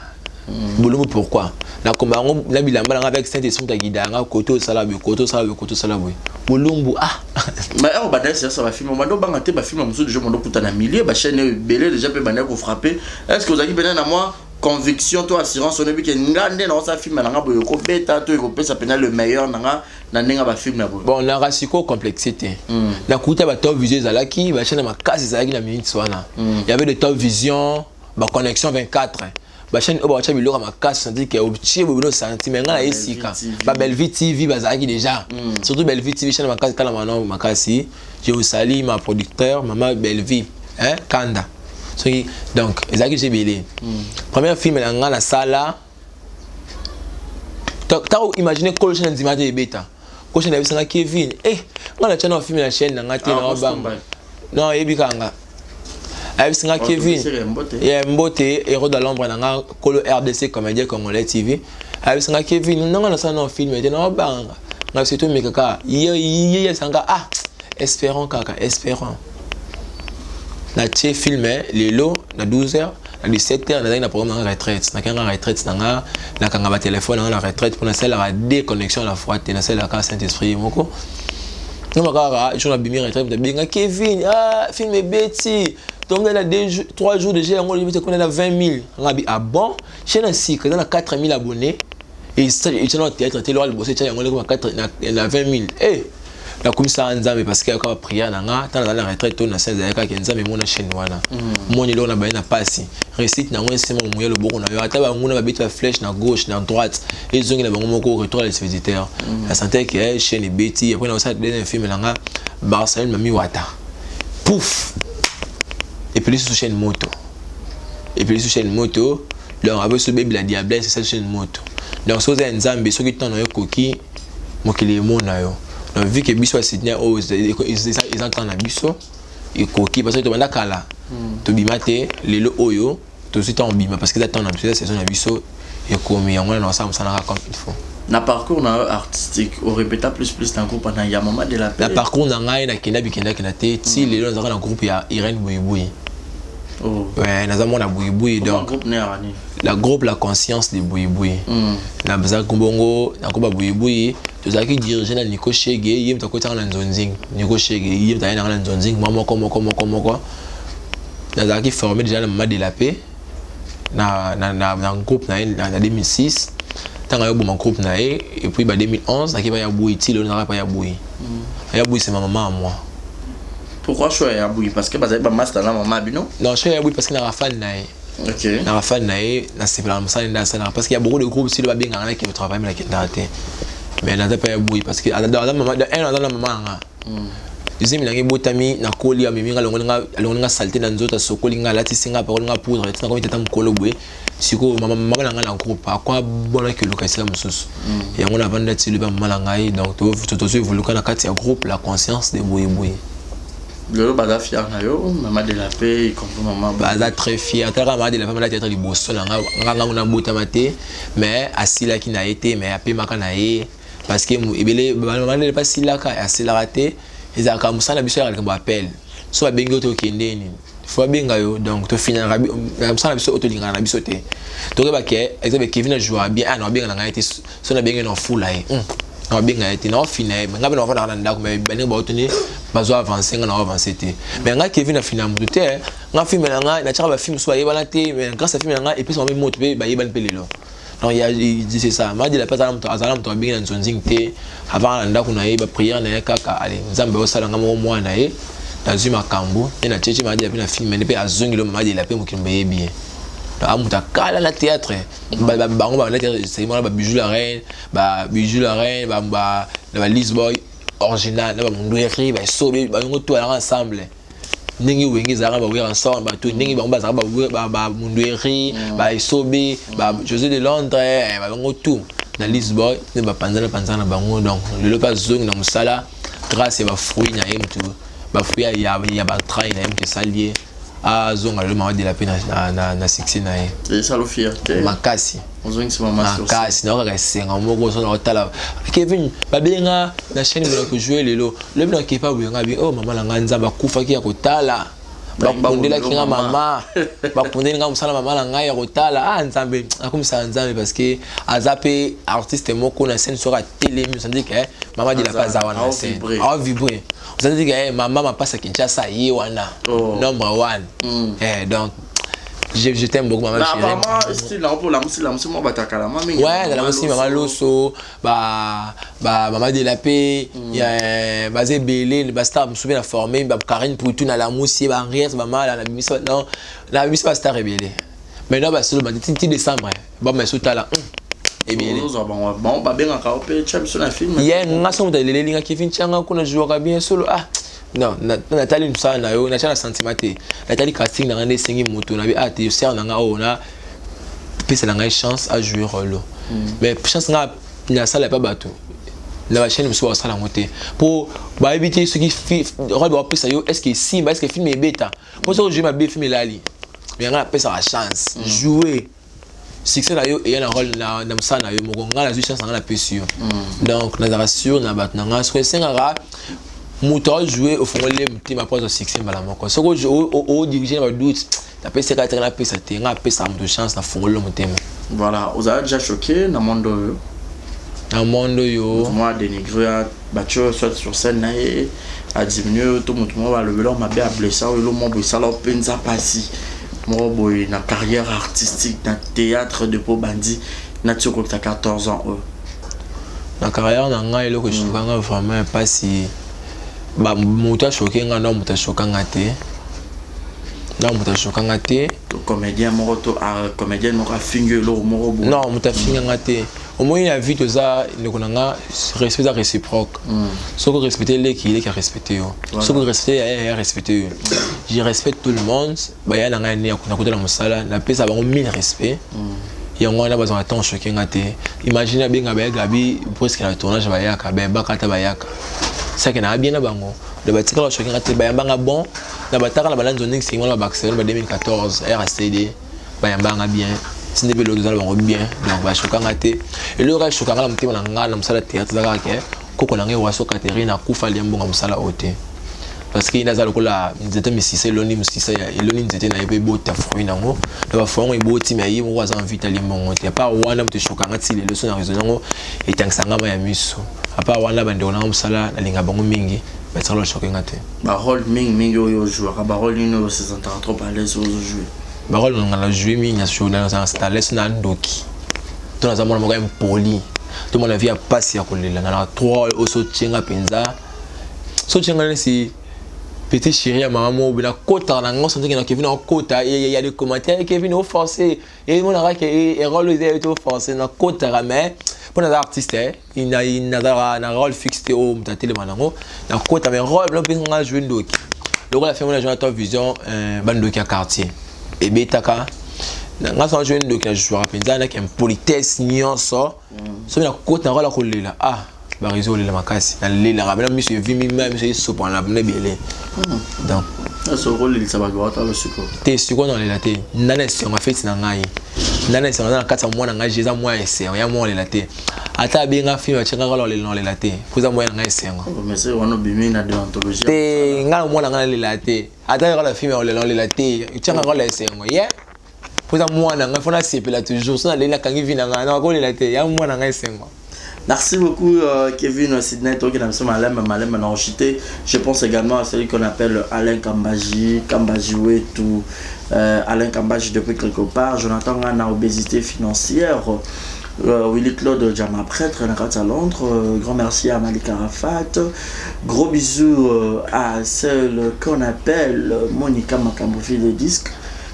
Speaker 3: bolumbu pourquoi nakoma yango na bilamba nanga avec saint esprit tagida yanga kote osala boye kote osala boye kote osala boye bolumbu ah
Speaker 4: mais awa bandaki sasa bafilme bando obanga te bafilme mosusu déjà bando okuta na milieu bachaîne oyo ebele déjà mpe bandaki kofrappe est ce que ozalaki mpena na mwa conviction to assurance oyebi ke nga nde naosala filme na nga boye ekobeta to ekopesa mpena le meilleur na nga na ndenge ya bafilme ya boye
Speaker 3: bon naka sikoyo complexe te nakuta ba top vision ezalaki bachaîne ya makasi ezalaki na minutes wana y avait de top vision baconnexion 24 bachaîne oyo baotya biloko ya makasi c'est-à-dire ke otie boye bino santi mais ngai na ye sika ba Bellevue TV bazalaki déjà surtout Bellevue TV chaîne makasi tala mano makasi je vous salue ma producteur mama Bellevue hein Kanda soki donc ezalaki biso ebele première film na ngai nasala ntango imagine kolo chaîne ndima te ebeta kolo chaîne ayebisanga Kevin eh ngai natya na film na chaîne na ngai te na obanga non oyebi kaka nga ayebisi nga Kevin ye mbote héros de l'ombre na nga kolo RDC comédien congolais TV ayebisi nga Kevin nanga nasala na film te na obanga nga surtout meka kaka ye ye yebisa nga ah espérons kaka espérons natie film lelo na 12 heures na 17 heures nazalaki na programme nanga retraite nakanga retraite na nga nakanga batelefone nanga na retraite mpo nasalelaka déconnexion na fois te nasalelaka saint esprit ye moko noma kaka jour nabimi retraite nabenga Kevin ah film ebeti tombe na 2 3 jours déjà yango limite kuna na 20 000 nga bi ah bon chaîne ya sika eza na 4 000 abonnés et etya na théâtre te loka liboso etya yango lekoma na 20 000 eh nakumisaka nzambe parce que ayoka baprière na nga ntango nazali na retraite to na se ezalaki kaka nzambe emona chaîne wana moni eloko na baye na pasi réussite nango esema moya loboko na yo ata banguna babeti ba flèche na gauche na droite ezongi na bango moko retour à l'expéditeur na sentais que chaîne ebeti après nakosala deuxième film na nga Barcelone mami wata pouf epeli susu chaîne moto epeli susu chaîne moto donc après so bebi la diablesse esali chaîne moto donc soki oza ya nzambe soki ntango na yo ekoki mokili emona yo. Donc vu que biso ya Sydney oyo eza temps na biso ekoki, parce que tobanda kala tobima te. Lelo oyo tozwi ntango bima, parce que eza temps na biso, eza saison na biso ekomi. Yango wana nasala mosala kaka comme il faut.
Speaker 4: Na parcours na yo artistique, orépéta plus plus na groupe na ya Mama de la Paix?
Speaker 3: Na parcours na ngai, nakenda bikendakenda te. Ti lelo nazalaka na groupe ya Irène Buyibui.
Speaker 4: Oh.
Speaker 3: Ouais, naza mwana Buyibui. Donc
Speaker 4: groupe ne yaka nini?
Speaker 3: La groupe La Conscience de Buyibui. Nazalaki bongo na groupe ya Buyibui, tozalaki dirigé na Nico Shege. Ye moto akotaka na nzonzing. Nico Shege, ye moto aye nanga na nzonzing mwa moko moko moko moko. Nazalaki formé déjà na Mama de la Paix na groupe na ye na 2006, ntango ayoboma groupe na ye. Et puis ba 2011 naki pa ya Bui. Ti lelo nazalaka pa ya Bui. Ya Bui, c'est ma maman à moi.
Speaker 4: Pourquoi choix ya Bui? Parce que bazali bamaster na mama bino?
Speaker 3: Non, choix ya Bui parce que naka fan na ye. Naka fan na ye, nasepelaka mosala nde asalaka, parce qu'il y a beaucoup de groupes silo babengaka nake travail, mais nakendaka te. Mais naza pa ya Bui parce que aza mama, un aza na mama nanga. Zemi nange ebotami, nakoli, amemi nga, alongoli nga saleté na nzoto, asokoli nga, alatisi nga, apakoli nga poudre, tina komi tata mokolo boye. Sikoyo mama na ngai na groupe akwa bonaki oluka esika mosusu. Yango navanda ti lobi mama na ngai. Donc tozo évoluka na kati ya groupe La Conscience de Boyeboye.
Speaker 4: Lelo baza fier na yo, Mama de la Paix, y compris mama?
Speaker 3: Baza très fier. Talaka Mama de la Paix, mala théâtre liboso na nga. Nga ngango nabotama te, mais asilaki na ye te, mais apemaka na ye, parce que ebele Mama de la Paix asilaka, asilaka te. Ezalaka mosala na biso ya likambo appel. So babengi yo te, okende nini, fo babenga yo. Donc tofinanaka na mosala na biso oyo tolingaka na biso te. Tokoyeba ke, exemple, Kevin ajouaka bien, ah, nababenga na ngai te. So nabengi, na ofula ye, nababenga ye te, naofina ye. Ngai mpe naofandaka na ndako, mais baninga baotoni bazo avance, ngai nao avance te. Mais ngai Kevin afina motu te. Ngai film na ngai natiaka bafilm so bayebana te, mais grâce à film na ngai epesa bango moto mpe bayebani mpe lelo. Donc ya, c'est ça. Madi la Paix moto azala, moto abengi na nzonzing te, avant na ndako na ye, baprière na ye kaka. Ale, Nzambe osala nga moko mwana na ye, nazwi makambo nde na tietie Madi la Paix na film nde mpe azongi lo. Madi la Paix, mokili bayebi ye amutu akala na théâtre. Bango bana théâtre, c'est mwana babijou la reine, babijou la reine, na balisboy original, na bamundweri, basobe bango to alaka ensemble. Ndenge Wenge ezalaka, bawera ensemble, bato ndenge bango bazalaka, bamundweri, baesobe, ba José de Londres, bango tout na Lisboy nde bapanzana panzana na bango. Donc lelo mpe azongi na mosala grâce ya bafruit na ye, motu bafruit ya batrai na ye moto esali ye azonga lelo Mama de la Paix na succès na ye.
Speaker 4: Esalo fierté?
Speaker 3: Makasi.
Speaker 4: Ozongisi mama sur
Speaker 3: Makasi. Naokaka esenga moko so naotala Kevin babenga na chaîne mona kojouer lelo lobi na kepa boyenga bi. Oh, mama na ngai, Nzambe akufaki ya kotala, bakundelaki nga mama, bakundeli nga mosala mama na ngai ya kotala. Ah, Nzambe, akomisaka Nzambe, parce que aza mpe artiste moko na scène. Soki atelemi, osandi ke Mama de la Paix aza wana na scène, aovibre. Osandi ke mama mapasa Kinshasa ye wana number one. Donc je t'aime beaucoup, maman chérie.
Speaker 4: Apparemment style na mpo lamusi lamusi mwa bato akala mwa mingi.
Speaker 3: Ouais, nalamusi mama Loso, ba Mama de la Paix, baza ebele. Bastar mosusu mpe na formé, ba Karine Poutou na lamusi, ba Henriette, bamala na bimisa. Non, na bimisa bastar ebele. Maintenant basolo bati ti décembre, bama esotala ebele.
Speaker 4: Ozwa bango, bango babengaka yo mpe tia biso na film.
Speaker 3: Ye nga so moto aleleli nga: "Kevin, tianga kuna, jouaka bien solo." Ah non, natali mosala na yo, natya na sentiment te. Natali casting na ngai nde esengi moto na bi. Ah te, sere na ngai oyo na pesa na ngai chance a jouer rôle, mais chance nga nasala epa bato na bachaîne mosusu basala yango te, mpo bayebi te soki rôle bapesa yo, est ce que esimba, est ce que film ebeta. Mpo soki ojouer mabe, film elali. Mais ngai napesaka chance, jouer, succès na yo eya na rôle na mosala na yo moko. Ngai nazwi chance na ngai, napesi yo. Donc nazalaka sûr na bato na ngai. Soki esengaka moto ajoue, ofongoli ye motema mpo azwa succès mbala moko. Soki odirige na badoute, napesaka te, napesa te. Ngai apesaka moto chance, nafongoli motema.
Speaker 4: Voilà. Ozala déjà choqué na monde oyo?
Speaker 3: Na monde oyo?
Speaker 4: Mwa dénigré bato, soit sur scène na ye adiminue, to moto moko balobela mabe, ablessa oyo, elo moko boye esala mpenza mpasi moko boye na carrière artistique, na théâtre, depuis obandi nati okokita 14 ans oyo?
Speaker 3: Na carrière na ngai, eloko eshokanga vraiment mpasi, moto ashoke nga na moto ashokanga te, na moto ashokanga te.
Speaker 4: To comédien moko, to comédienne moko afingi eloko moko boye?
Speaker 3: Non, moto afinganga te. Omoni, na vie toza ndeko na nga, respect eza réciproque. Soki orespecte leki, leki arespecte yo. Soki orespecte yaya, yaya respecte yo. Je respecte tout le monde. Baya na ngai nde nakotala mosala, napesa bango mille respect. Yango wana bazwaka temps choke nga te. Imagine abenga baye Gabi presque na tournage bayaka, baye bakata bayaka. Sake na bien na bango. De batikala choke nga te bayamba nga bon. Na bataka na balandi ndenge singo na Barcelone ba 2014 RACD bayamba nga bien. Tinde pe loto na bango bien. Donc ba choka nga te. Eloko ka choka nga na motema na nga na mosala théâtre kaka ke koko na ngai Waso Catherine akufa alia mbongo ya mosala oyo te. Parce que naza lokola nzete misisa eloni misisa ya eloni nzete na ye mpe ebota fruit nango na ba fruit yango eboti mais ye moko aza envie alia mbongo te. Apart wana moto eshoka nga ti lelo so na raison yango etangisa nga ma ya miso. Apart wana bandeko na nga mosala nalinga bango mingi batikala bashoke nga te.
Speaker 4: Ba rôle mingi mingi oyo ojouaka, ba rôle nini oyo osesantaka trop à l'aise ozo jouer?
Speaker 3: Ba rôle nga na jouer mingi na show na à l'aise na ndoki to naza mwana moko impoli to mwana vie ya pasi ya kolela na trois oyo so tienga mpenza so tienga nesi petit chéri ya mama moko na kota na ngo santi na Kevin okota ya des commentaires Kevin o forcé et mon ke e rôle eza to forcé na kota mais mpo naza artiste nazalaka na rôle fixe te oyo moto atelema nango na kota mais rôle mpe nga joue ndoki lokola film na joue na top vision bandoki ya quartier ebetaka nga so joue ndoki na jouaka mpenza naki impolitesse nyonso soki na kota na rôle ya kolela ah bareseau olela makasi nalelaka bena miso evimbi mai miso esopana na ebele donc
Speaker 4: okolelisa bato batala sikoyo
Speaker 3: te sikoyo nalela te nana esengo afeti na ngai nana esengo aza na kati ya mwana ngai eza mwa esengo ya mwa olela te ata abenga film atyaka kala olela olela te po eza mwa na ngai esengo te ngai na mwana ngai nalela te ata kala film ya olela olela te tyaka kala esengo ye po eza mwana ngai fo nasepela toujours so naleli nakangi vi na ngai nakolela te ya mwana ngai esengo.
Speaker 4: Merci beaucoup Kevin Sidney, toi qui n'as pas Malem, Malem n'a chuté. Je pense également à celui qu'on appelle Alain Kambaji, Kambaji tout Alain Kambaji depuis quelque part. Jonathan Ngana, obésité financière. Willy Claude Jama prêtre, à Londres. Grand merci à Malik Arafat. Gros bisous à celle qu'on appelle Monica Makambofi de disque.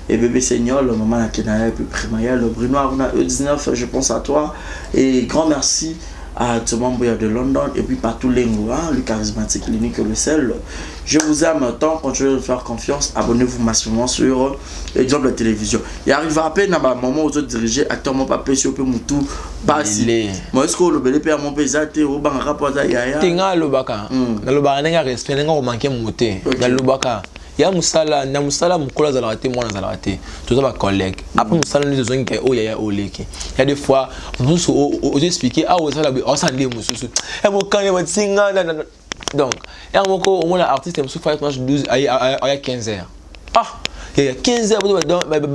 Speaker 4: Et bébé Seigneur, le maman Kenaya et puis Primaya, le Bruno Aruna E19, je pense à toi. Et grand merci à Thomas Mboya de London et puis partout Lengo, hein, le charismatique, l'unique, le seul. Je vous aime tant, continuez de faire confiance. Abonnez-vous massivement sur Exemple la télévision. Il arrive à peine à un moment où vous dirigez, acteur, mon papa, si vous moutou, basi. Moi, est-ce que le bel père, mon père, au banc, rapport à Yaya?
Speaker 3: Tinga lobaka. Nalobaka ndenge respect, ndenge omanke mote. Nalobaka. Ya mosala na mosala mokolo azalaka te mwana azalaka te toza bacollègue après mosala nde tozongi ke oyo yaya oleki ya des fois mosusu ozoexplike awa ozala osala nde mosusu mokani batinga donc yango moko omona artiste mosusu faya tournage 12 aya 15 heures ah ya 15 heures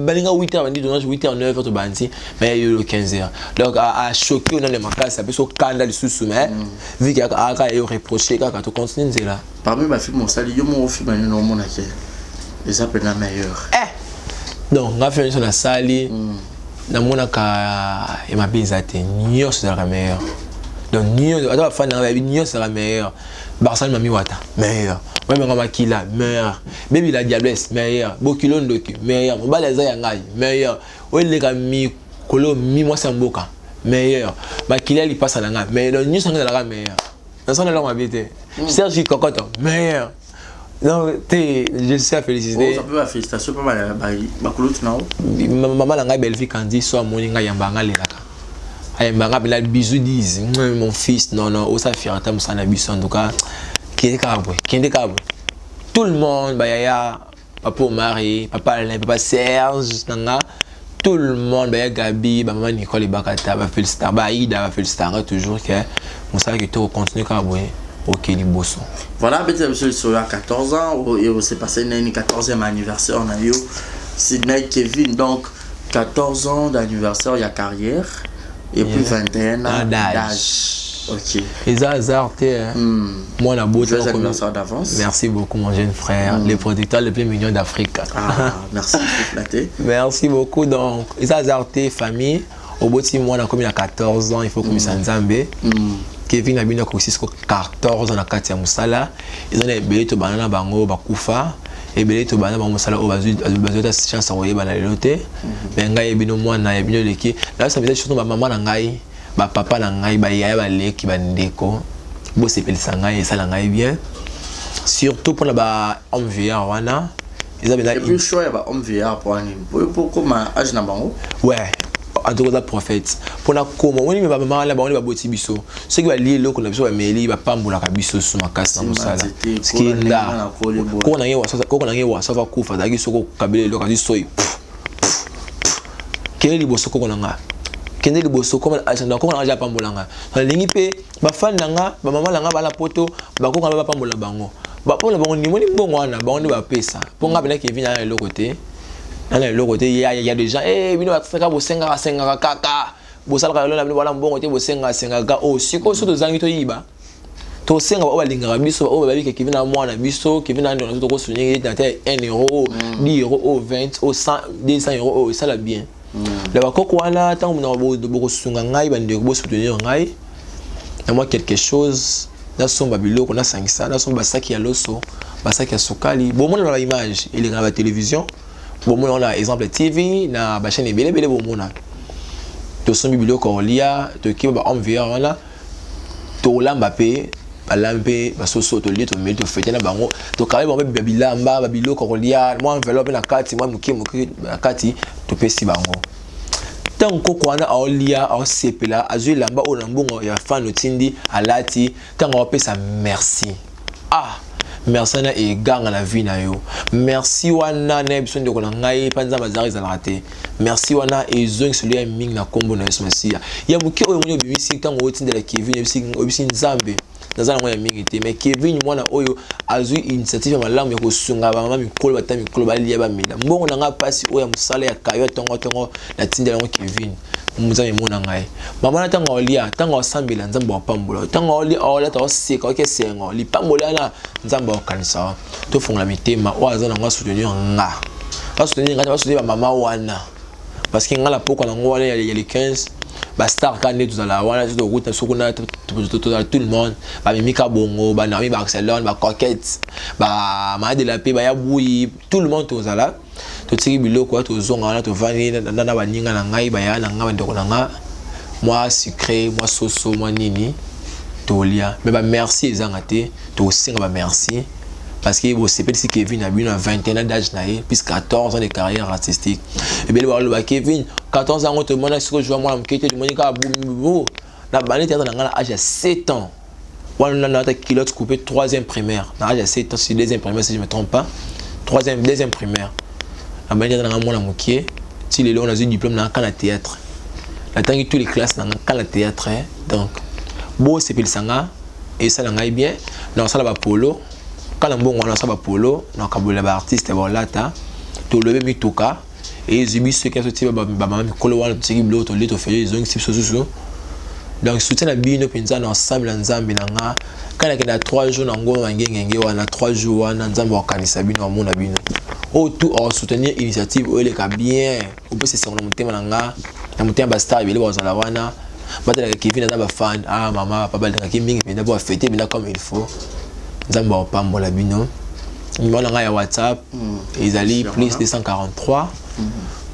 Speaker 3: balinga 8 heures bandi tournage 8 heures 9 heures tobandi mais yo 15 heures donc achoke yo nane makasi apesi okanda lisusu mais vu ke aka yo reproche kaka tocontinue nzela.
Speaker 4: Parmi ba film osali yo moko film nini omona ke eza pena meilleur?
Speaker 3: Eh donc nga film nyonso nasali namonaka ya mabe eza te, nyonso ezalaka meilleur. Donc nyonso ata bafani nanga bayebi nyonso ezalaka meilleur. Barcelone Mami Wata meilleur, Wemanga Makila meilleur, Baby la Diablesse meilleur, Bokilo Ndoki meilleur, mobali aza ya ngai meilleur, oyo eleka mikolo mi mwasi ya mboka meilleur, Makila lipasa na ngai meilleur, donc nyonso nanga ezalaka meilleur. Nasala eloko mabe te. Serge Kokoto meilleur. Donc te je suis à féliciter.
Speaker 4: Oh, ça peut félicitations pas ba ba kulutu na.
Speaker 3: Maman na ngai Bellevue Kandi so amoni ngai yamba ngai lelaka. Ayamba ngai bela bisous disent mon fils non non osa fierté musana biso en tout cas. Kende kaka boye, kende kaka boye. Tout le monde ba yaya papa Omari, papa Alain, papa Serge nanga tout le monde ba Gabi, ba maman Nicole Bakata, ba féliciter ba Aïda, ba féliciter toujours que mosala kitoko continue kaka boye ok liboso.
Speaker 4: Voilà, peut-être monsieur Soya 14 ans et c'est passé une 14e anniversaire on a eu Sidney Kevin donc 14 ans d'anniversaire il y a carrière et puis 21 ans d'âge. Ok.
Speaker 3: Eza hasard te hein. Moi na beauté
Speaker 4: anniversaire d'avance.
Speaker 3: Merci beaucoup mon jeune frère, le producteur le plus mignon d'Afrique.
Speaker 4: Ah, merci, je suis flatté.
Speaker 3: Merci beaucoup donc eza hasard te famille oboti mwana komi na 14 ans il faut komisa Nzambe. Kevin na bino akokisi siko 14 ans na kati ya mosala eza na ebele to bana na bango bakufa ebele to bana bango mosala oyo bazwi ata chance ya koyebana lelo te mais ngai ye bino mwana ya bino eleki nayebisa mpenza surtout bamama na ngai bapapa na ngai bayaya baleki bandeko bosepelisa ngai esala ngai bien surtout mpona ba homme vieillard wana eza mpenza
Speaker 4: Et puis choix ya ba homme vieillard po nini po po koma âge na bango.
Speaker 3: Ouais. En tout cas oza prophète mpo na koma omoni me bamama wana bango nde baboti biso soki balie eloko na biso bameli bapambolaka biso su makasi na mosala skinda koko na nge wasafa kufa azalaki soki okabela eloko azwi soi kende liboso koko na nga kende liboso koma agenda koko na nga aja apambola nga nalingi mpe bafani na nga bamama na nga bana poto bakoko na bapambola bango bapambola bango nimoni mbongo wana bango nde bapesa mpo nga mpena kevin ana eloko te nana eloko te ya ya des gens eh bino basaka bosengaka sengaka kaka bosalaka lelo na bino bana mbongo te bosengaka sengaka oh sikoyo soki tozangi toyiba tosenga baoyo balingaka biso baoyo bayebi ke Kevin na mwana biso Kevin na ndeko na biso tokosoutenir ye na te 1 euro 10 euro oyo 20 oyo 100 200 euro oyo esala bien na bakoko wana ntango bokosunga ngai bandeko bosoutenir ngai na mwa quelque chose nasomba biloko nasangisa nasomba basaki ya loso basaki ya sukali bomona na baimage eleka na batelevizio bomona wana exemple tv na bachaîne ebele ebele bomona tosombi biloko ya kolia tokiba ba homme veilleur wana tolamba mpe balambi mpe basoso tolie tomeli tofete na bango tokabi bango mpe bilamba babiloko ya kolia mwa enveloppe na kati mwa moke moke na kati topesi bango ntango nkoko wana aolia aosepela azwi elamba oyo na mbongo ya fan otindi alati ntango aopesa merci ah merci wana eganga na vie na yo merci wana na biso ndeko na ngai mpa nzambe azalaka ezalaka te merci wana ezongiselo ya mingi na nkombo na yesu masiya ya moke oyo moni obimisi ntango otindela kevin oyebisi nzambe naza nango ya mingi te mais kevin mwana oyo azwi initiative ya malamu ya kosunga bamama mikolo bata mikolo balia bamela mbongo na ngai mpasi oyo ya mosala ya kayo ya ntongo ntongo natindela yango kevin nzambe emona ngai mama na ntango aolia ntango asambela nzambe apambola ntango aolia aolata oseka oke esengo lipamboli wana nzambe akokanisa tofongola mitema oyo aza nango asoutenir nga basoutenir nga te basoutenir bamama wana parce que nga na pokwa nango wana ya le 15 bastar kaka nde tozala wana tokuta biso kuna tozala tout le monde bamimi kabongo banaomi barcelone bacoquette bamaya de la paix baya buyi tout le monde tozala totiki biloko wana tozonga wana tovandi na baninga na ngai baya na ngai bandeko na ngai mwa sucré mwa soso mwa nini tolia me bamerci ezanga te tokosenga bamerci parce que bosepelisi Kevin na bino na 21 ans d'âge na ye plus 14 ans de carrière artistique ebele baloba Kevin 14 ans yango tomona sikoyo joua mwana moke te tomoni kaka bu na bandi théâtre na ngai na âge ya 7 ans wana na ata culotte coupée troisième primaire na âge ya 7 ans c'est deuxième primaire si je me trompe pas troisième deuxième primaire na bandi théâtre na ngai mwana moke ti lelo nazwi diplôme na ngai na théâtre natangi tous les classes na ngai na théâtre donc bosepelisa nga esala ngai bien nakosala bapolo kala mbongo wana nasala bapolo nakabolela baartiste baolata tolobe mituka ezwi biso eke totie bamama mikolo wana totiki biloko tolie tofele ezongisi biso susu donc soutien na bino mpenza na ensemble na nzambe na nga kaka nakenda 3 jours na ngoma mangengenge wana 3 jours wana nzambe akokanisa bino amona bino oyo tout akosoutenir initiative oyo eleka bien opesa esengo na motema na nga na motema bastar ebele bakozala wana batalaka kevin aza bafan ah mama papa balingaki mingi mpenza po bafete mpenza comme il faut nzambe akopambola bino numéro na ngai ya whatsapp ezali plus 243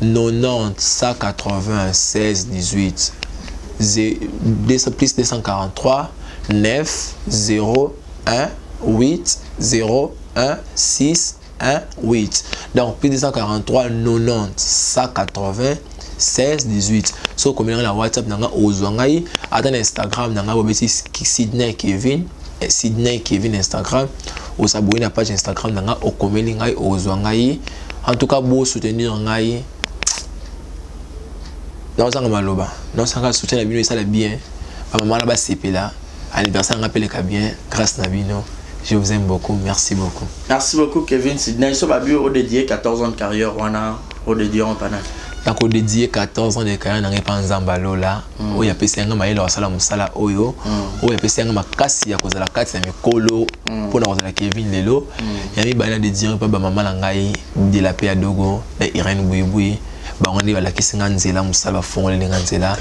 Speaker 3: 90 180 16 18 plus 243 9 0 1 8 0 1 6 1 8 donc plus 243 90 180 16 18 soki okomeli ngai na whatsapp na ngai ozwa ngai ata na instagram na ngai bobeti sydney kevin eh, sydney kevin instagram osaboni na page instagram na ngai okomeli ngai ozwa ngai en tout cas bosoutenir ngai naozanga maloba naosanga soutien na bino esala bien bamama na basepela anniversaire nga peleka bien grâce na bino je vous aime beaucoup merci beaucoup
Speaker 4: merci beaucoup Kevin Sidney so babi o dédié 14 ans de carrière wana o dédié en panal
Speaker 3: nako dédié 14 ans de carrière na ngai mpa nzambe alola mm. oyo apesi yanga mayele kosala mosala oyo mm. oyo apesi yanga makasi ya kozala kati na mikolo mm. mpo na kozala Kevin lelo mm. ya mibale na dédié mpa bamama na ngai de la paix ya dogo na Irène Bouibouyi bango nde balakisi nga nzela mosala bafongoleli nga nzela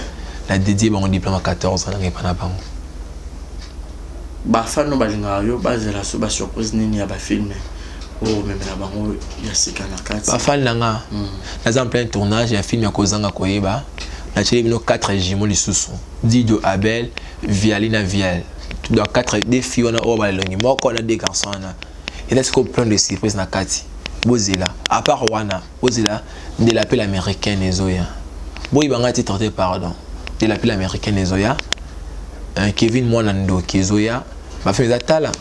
Speaker 3: na dédié bango diplôme ya 14 ans na ngai epa na bango
Speaker 4: bafano balingaka yo bazela so basurprise nini ya bafilme oyo omemela bango ya sika na kati
Speaker 3: bafani na nga naza en plein tournage ya film ya kozanga koyeba natieli bino 4 jumeaux lisusu dido abel viali na vial donc 4 deux filles wana oyo balelongi moko na deux garçons wana eza sikoyo plein de surprise na kati bozela à part wana bozela ndela mpe l'américaine ezoya Boyiba ngai titre te pardon. De la pile américaine ezoya. Kevin mwana ndoki ezoya. Ba film eza tala.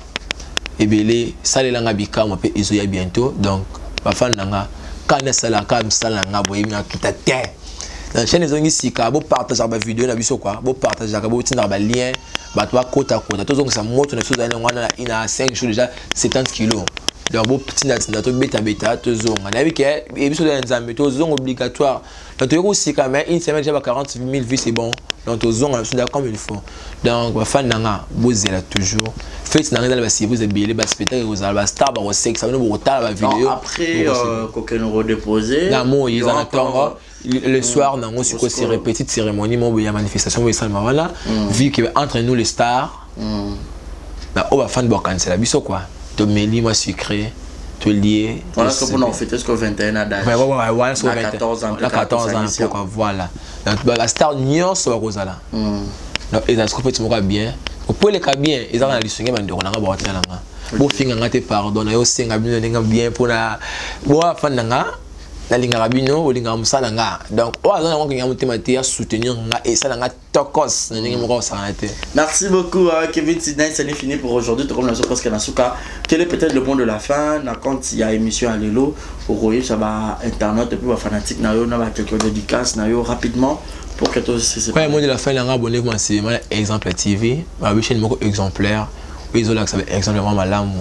Speaker 3: Ebele salela nga bikamwa pe ezoya bientôt donc ba fan na nga quand nasala ka misala na nga boyebi na kita te. Na chaîne ezongi sika bo partageaka ba video na biso quoi, bo partageaka bo tindaka ba lien bato bakota kota tozongisa moto na biso ozali nango wana na 5 jours déjà 70 kilos donc botindatinda tobetabeta tozonga nayebi ke biso ya nzambe tozonga obligatoire donc toyei kosika mais une semaine déjà ba 40 000 vues c'est bon donc tozonga na biso nda comme il faut donc bafani na nga bozela toujours fete na nga ezala basurprise ebele baspectacle ekozala bastar bakosekisa bino bokotala bavideo
Speaker 4: après kokende kodepose
Speaker 3: na moi eza na ntongo le soir nango sikoyo c'est petite cérémonie moko ya manifestation moko esalema wana vu que entre nous les stars na oyo bafani bakanisela biso quoi tomeli mwa sucré tolie
Speaker 4: Voilà ce qu'on a fêté ce 21 ans d'âge.
Speaker 3: Ouais, ouais, ouais, voilà ce
Speaker 4: Na 14 ans,
Speaker 3: na 14 ans pourquoi voilà. Donc ba star nyonso bakozala. Donc ezala sikoyo feti moko ya bien. Opoleka bien ezaka na lisungi bandeko na nga bakotala nga. Bofinga nga te pardon na yo senga bino ndenge bien mpona boa fan na nga nalingaka bino olingaka mosala nga donc oyo aza nango akinga motema te ya soutenir nga esala nga tokos na ndenge moko osala te.
Speaker 4: Merci beaucoup Kevin Sidney, c'est fini pour aujourd'hui. Tout comme la presque na suka. Quel est peut-être le mot de la fin na quand il y a émission à lelo pour ça va internet et puis ba fanatique na yo na ba quelques dédicaces na yo rapidement pour que tout se
Speaker 3: Ouais, mot de la fin na abonnez-vous massivement Exemple TV, ba chaîne moko exemplaire. Ezolakisa exemple vraiment malamu.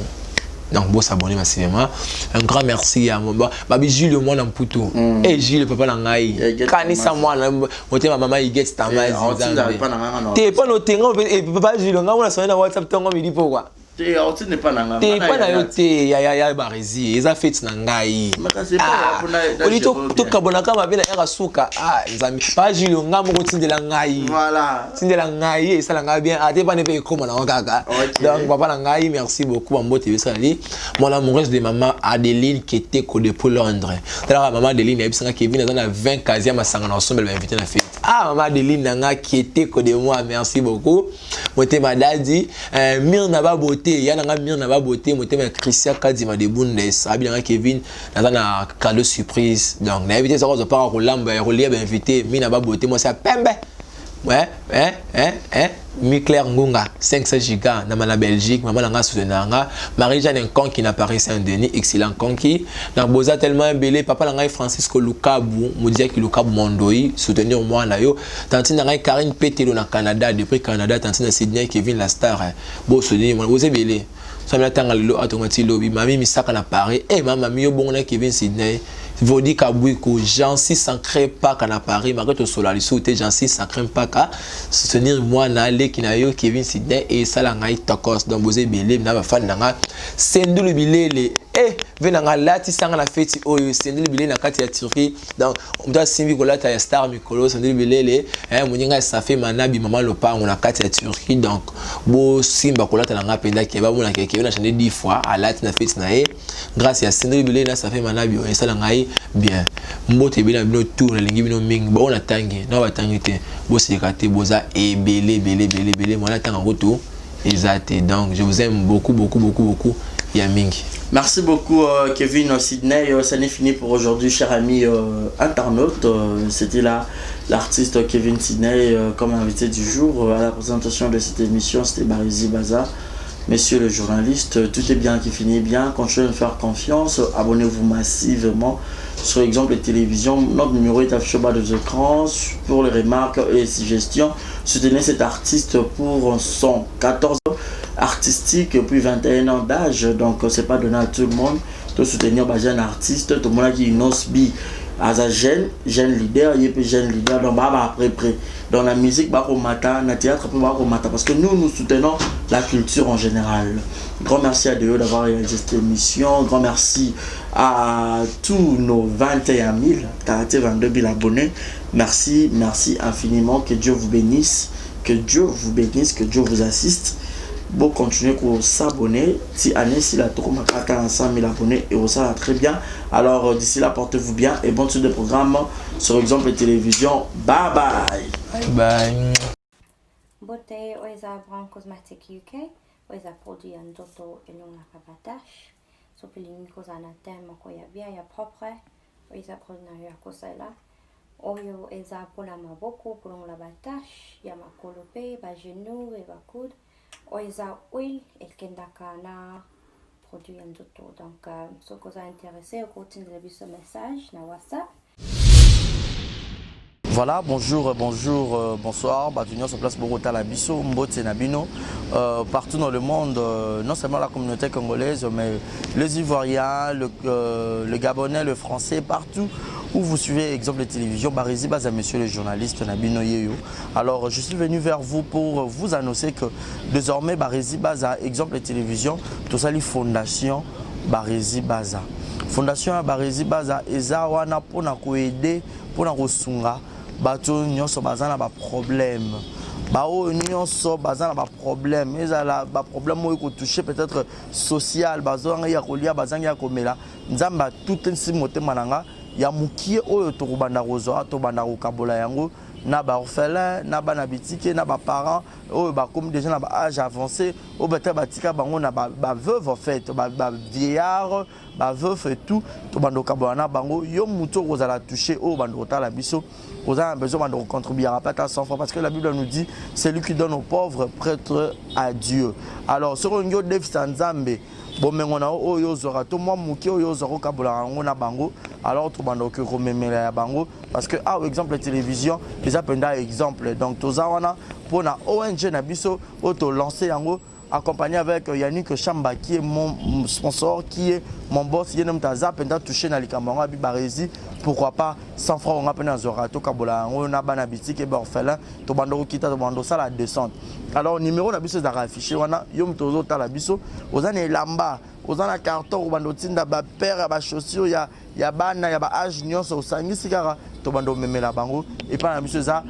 Speaker 3: Donc bo s'abonner massivement. Un grand merci à mon babi Jules mwana Mputu. Eh Jules papa na ngai. Kanisa mwana motema mama Iget Tamazi. Te pa no tenga papa Jules nga mona sonné na WhatsApp tongo midi pokwa.
Speaker 4: Te otinde pa na
Speaker 3: nga. Te pa na yo te ya ya ya barezi eza fête na ngai. Oli to to kabonaka mabe na yaka suka ah nzambe. Papa Jules nga moko tindela ngai.
Speaker 4: Voilà.
Speaker 3: Tindela ngai esala ngai bien ate pa ne pe ekoma na kaka. Donc papa na ngai merci beaucoup bambote besali. Mon amoureuse de maman Adeline Keteko depuis Londres. Talaka maman Adeline ayebisanga Kevin aza na 20 casier masanga na osombela ba invité na fête. Ah maman Adeline na nga Keteko de moi merci beaucoup. Motema dadi Mirna ba beauté ya na nga Mirna ba beauté motema ya Christian Kadima de Bundes. Abi na nga Kevin naza na cadeau surprise. Donc na invité soko zo para kolamba ya kolia ba invité Mirna ba beauté moi ça pembe. Ouais, hein, hein, hein. Mi Claire Ngunga, 500 gigas, na mana Belgique, maman nanga soutenir nga. Marie-Jeanne Nkonki na Paris Saint-Denis, excellent Nkonki. Na boza tellement belé, papa nanga Francisco Lukabu, Mudiaki Lukabu Mondoi, soutenir moi na yo. Tantine nanga Karine Petelo na Canada, depuis Canada, tantine Sydney Kevin la star. Hein. Bo soutenir moi, boza belé. Samela tanga lelo atonga ti lobi, mami misaka na Paris, eh mama mi yo bongo na Kevin Sydney. Vodi Kabwiko, Jancy Sacré Paka na Paris, malgré tout sola lisu te Jancy Sacré Paka, soutenir moi na leki na yo Kevin Sydney et sala ngai tokos donc boze belé na ba fan na nga Sendulu bilele eh ve na nga lati sanga na feti oyo Sendulu bilele na kati ya Turquie donc on simbi kolata ya star mikolo Sendulu bilele eh moninga ça fait manabi maman lopango na kati ya Turquie donc bo simba kolata na nga penda ke ba mona ke ke na changer 10 fois alati na feti na ye grâce ya Sendulu bilele na ça fait manabi oyo esala ngai bien mbote ebele na bino tout nalingi bino mingi ba ona tangi na ba tangi te bosilika te boza ebele ebele ebele ebele mwana tanga kutu eza te donc je vous aime beaucoup beaucoup beaucoup beaucoup ya mingi.
Speaker 4: Merci beaucoup Kevin Sydney, ça n'est fini pour aujourd'hui cher ami internaute, c'était là l'artiste Kevin Sydney comme invité du jour à la présentation de cette émission, c'était Barezi Baza. Messieurs les journalistes, tout est bien qui finit bien, continuez de me faire confiance, abonnez-vous massivement sur Exemple Télévision, notre numéro est affiché au bas de vos écrans pour les remarques et les suggestions. Soutenez cet artiste pour son 14 ans artistique puis 21 ans d'âge, donc c'est pas donné à tout le monde de soutenir un jeune artiste, tout le monde qui innonce bi aza jeune, jeune leader, il est jeune leader, donc bah, bah, après, après. Dans la musique, bah, au matin, dans le théâtre, bah, au matin, parce que nous, nous soutenons la culture en général. Grand merci à Deo d'avoir réalisé cette émission. Grand merci à tous nos 21 000, 22 000 abonnés. Merci, merci infiniment. Que Dieu vous bénisse. Que Dieu vous bénisse, que Dieu vous assiste. Bon, continuez à s'abonner. Si année, si la tour m'a 100 000 abonnés, et ça va très bien. Alors, d'ici là, portez-vous bien et bonne suite de programme sur Exemple Télévision. Bye bye.
Speaker 3: Bye bye.
Speaker 10: Mbote, oyo eza Brown Cosmetic UK, oyo eza produit ya nzoto elongaka ba tache. Soki olingi kozala na teint moko ya bien ya propre, oyo eza produit na yo ya kosalela. Oyo eza mpona maboko kolongola ba tache ya makolo mpe ba genou et ba coude. Oyo eza huile ekendaka na produit ya nzoto. Donc soki oza intéressé okotindela biso message na WhatsApp.
Speaker 4: Voilà, bonjour, bonjour, bonsoir. Bato nyonso place bokotala biso, mbote na bino. Partout dans le monde, non seulement la communauté congolaise, mais les Ivoiriens, le Gabonais, le Français, partout où vous suivez Exemple de télévision, Barezi Baza, monsieur le journaliste na bino yeyo. Alors, je suis venu vers vous pour vous annoncer que désormais, Barezi Baza, Exemple de télévision, tout ça, les fondations Barezi Baza. Fondation Barezi Baza, eza wana pona ko aider, pona kosunga bato nyonso baza na baproblème, baoyo nyonso baza na baproblème, ezala baproblème oyo kotouche peut-être social, bazangi ya kolia, bazangi ya komela. Nzambe atutisi motema na nga ya mokie oyo tokobanda kozwa, tobanda kokabola yango na baorphelin, na bana bitike, na baparent oyo bakomi déjà na baâge avancé, oyo peut-être batika bango na baveuve, en fait bavieillard, baveuf et tout. Tobanda kokabola na bango. Yo motu okozala touché, oyo banda kotala biso, oza na besoin, banda kocontribuer ata 100 francs, parce que la Bible nous dit: celui qui donne aux pauvres prête à Dieu. Alors soki olingi odefisa Nzambe bomengo na yo oyo ozwaka, to mwa moke oyo ozwaka, okabolaka yango na bango, alors tobanda okoki komemela ya bango, parce que awa Exemple Télévision eza mpenza exemple. Donc toza wana mpona ONG na biso oyo tolance yango, accompagné avec Yannick Chamba, qui est mon sponsor, qui est mon boss. Ye moto aza mpenza touché na likambo yango, abi Barezi, pourquoi pas 100 francs nga mpe nazwaka, tokabola yango na bana bitike, baorphelin. Tobanda kokita, tobanda osala descente. Alors numéro na biso ezalaka affiché wana. Yo moto ozotala biso, oza na elamba, oza na carton, obanda otinda bapaire ya bachaussure ya bana ya baâge nyonso, osangisi kaka, tobanda omemela bango epai na biso. Eza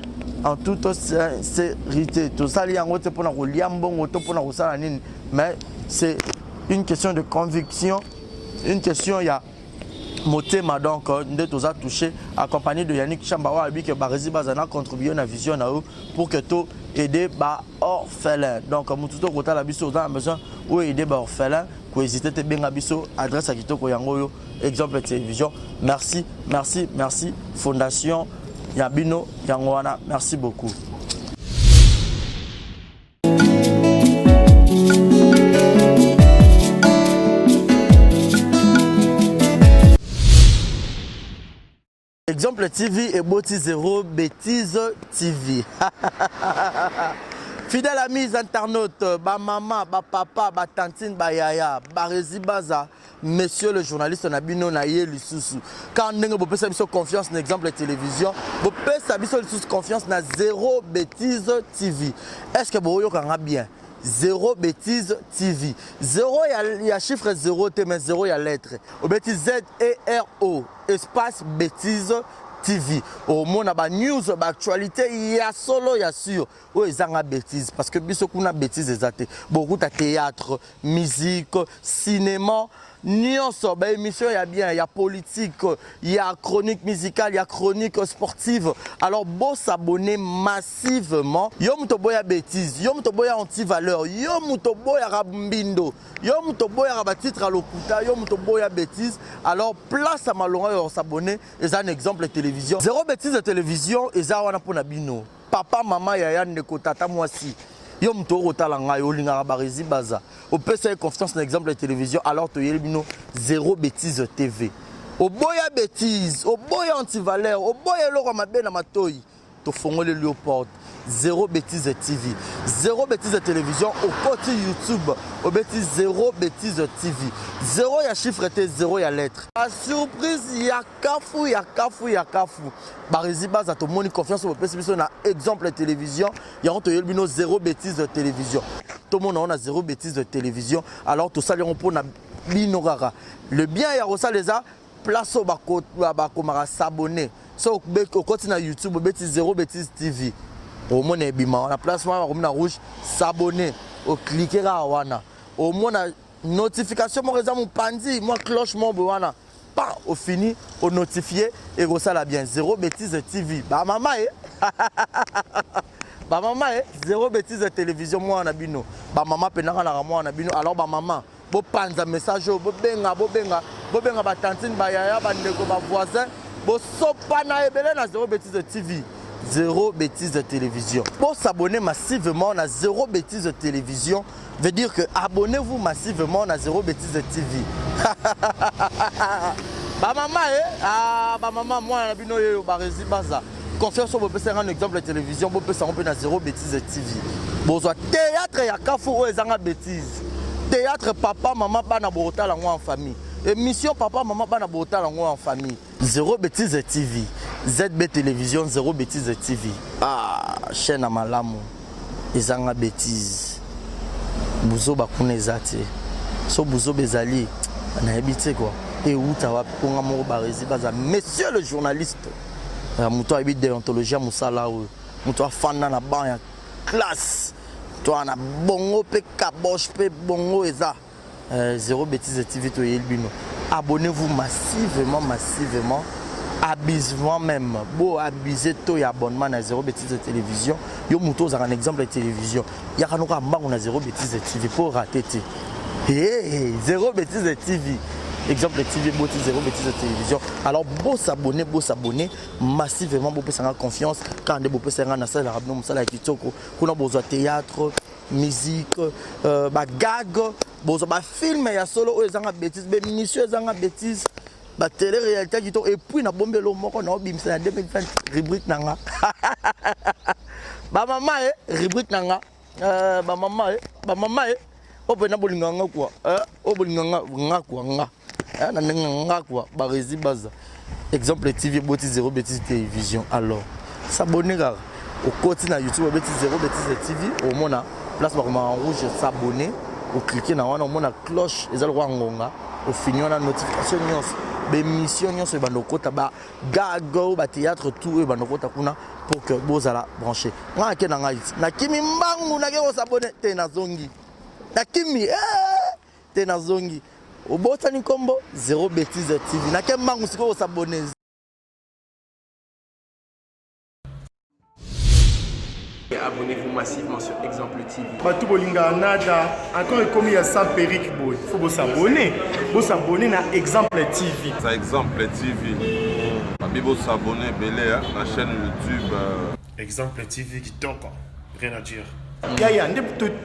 Speaker 4: en toute sincérité, tosali yango te mpona kolia mbongo to mpona kosala nini, mais c'est une question de conviction, une question ya motema. Donc nde toza touché, accompagné de Yannick Chamba, oyo alobi ke Barezi baza na contribuer na vision na yo pour que to aider baorphelin. Donc motu to kotala biso, oza na besoin oyo aider baorphelin, kohésite te, benga biso. Adresse ya kitoko yango oyo, Exemple Télévision. Merci, merci, merci. Fondation ya bino yango wana. Merci beaucoup. Exemple TV eboti Zéro Bêtise TV. Fidèle amis internautes, ba maman, ba papa, ba tantine, ba yaya, Barezi Baza, monsieur le journaliste na bino na ye lisusu. Quand ndenge bopesa biso confiance na Exemple Télévision, bopesa biso lisusu confiance na Zéro Bêtise TV. Est-ce que boyokanga bien? Zéro Bêtise TV. Zéro ya chiffre zéro te, mais zéro ya lettre. Obeti Z E R O espace Bêtise TV. Omona ba news, ba actualité ya solo, ya sûr, oyo ezanga bêtise, parce que biso kuna bêtise eza te. Bokuta théâtre, musique, cinéma nyonso, baémission ya bien, ya politique, ya chronique musicale, ya chronique sportive. Alors bosabonner massivement. Yo moto boya bêtise, yo moto boya antivaleur, yo moto boyaka mbindo, yo moto boyaka batitre ya lokuta, yo moto boya bêtise, alors place ya malonga oyo osabonner eza un Exemple Télévision. Zéro Bêtise de Télévision eza wana mpona bino, papa, mama, yaya, ndeko, tata, mwasi. Yo moto okotala ngai, olingaka Barezi Baza, opesa ye confiance na Exemple ya Télévision, alors toyeli bino Zéro Bêtise TV. Oboya bêtise, oboya antivaleur, oboya eloko ya mabe na matoi, tofongoleli yo porte. Zéro Bêtise TV, Zéro Bêtise Télévision. Okoti YouTube, obeti Zéro Bêtise TV. Zéro ya chiffre te, zéro ya lettre. Surprise ya kafu, ya kafu, ya kafu. Barezi Baza, tomoni confiance oyo bopesi biso na Exemple Télévision, yango toyeli bino Zéro Bêtise Télévision. Tomona wana Zéro Bêtise Télévision. Alors tosali yango mpona bino kaka. Le bien ya kosala eza place oyo bakomaka s'abonner. So okoti na YouTube, obeti Zéro Bêtise TV, omona ebima wana, place wana bakomi na rouge s'abonner. Oclique kaka wana, omona notification moko eza mopanzi, mwa cloche moko boye wana, pa ofini onotifie, ekosala bien. Zéro Bêtise TV, bamama e bamama e, Zéro Bêtise Télévision, mwana na bino, bamama mpendaka naka mwana na bino. Alors bamama, bopanza message oyo, bobenga, bobenga, bobenga batantine, bayaya, bandeko, bavoisin. Bosopana ebele na Zero Betise TV. Zero Betise Télévision. Pour s'abonner massivement na Zero Betise Télévision, veut dire que abonnez-vous massivement na Zero Betise TV. Ba mama eh, ah ba mama mwana na bino yeyo Barezi Baza. Confiance oyo bopesa nga na exemple ya télévision, bopesa ngo mpe na Zero Betise TV. Bozwa théâtre ya kafu oyo ezanga betise. Théâtre papa mama bana bokotala ngo en famille. Émission papa mama bana bokotala ngo en famille. Zero Betise TV, ZB Télévision, Zero Betise TV. Ah, chaîne ya malamu ezanga betise. Buzoba kuna eza te. So buzoba ezali nayebi te quoi. Euta wapi mpo nga moko Barezi baza monsieur le journaliste. Ya moto ayebi déontologie ya mosala oyo. Moto afanda na banc ya classe. To na bongo mpe kaboche mpe bongo eza. Zero Betise TV toyeli bino. Abonnez-vous massivement, massivement, abusivement même. Bo abuser to ya abonnement na Zero Betise Télévision. Yo muto ozaka na exemple ya télévision. Yaka noka mbangu na Zero Betise TV pour rater te. Hey, Zero Betise TV. Exemple TV boti Zero Betise Télévision. Alors bo s'abonner, bo s'abonner massivement, bo pesa nga confiance quand nde bo pesa nga na sala bino musala ya kitoko. Kuna bozwa théâtre, musique, ba gag, bozwa ba film ya solo oyo ezanga bêtise, ba émission ezanga bêtise, ba télé réalité kitoko et puis na bombelo moko na obimisa na 2020 rubrique na nga. Ba mama eh rubrique na nga. Ba mama eh, ba mama eh oyo mpenza bolinga nga quoi. Oyo bolinga nga nga quoi nga. Na ndenge nga quoi Barezi Baza. Exemple TV eboti Zero Betise Télévision. Alors, s'abonner kaka. Okoti na YouTube obeti Zero Betise TV, omona place bakoma en rouge s'abonner, ocliquer na wana omona cloche eza lokola ngonga, ofini wana notification nyonso, ba émission nyonso ebanda okota ba gag oyo ba théâtre tout oyo ebanda okota kuna pour que bozala branché. Nga nake na ngai nakimi mbangu nake kosabonner te nazongi. Nakimi te nazongi. Obosani nkombo Zero Betise TV. Nake mbangu sikoyo kosabonner.
Speaker 5: Abonnez-vous massivement sur Exemple TV.
Speaker 6: Bato bolingaka nada encore ekomi ya sans perruque boye faut bosabonner, bosabonner na Exemple TV.
Speaker 7: Ça Exemple TV. Babi bosabonner ebele na chaîne YouTube.
Speaker 1: Exemple TV kitoko, rien à dire.
Speaker 6: Yaya nde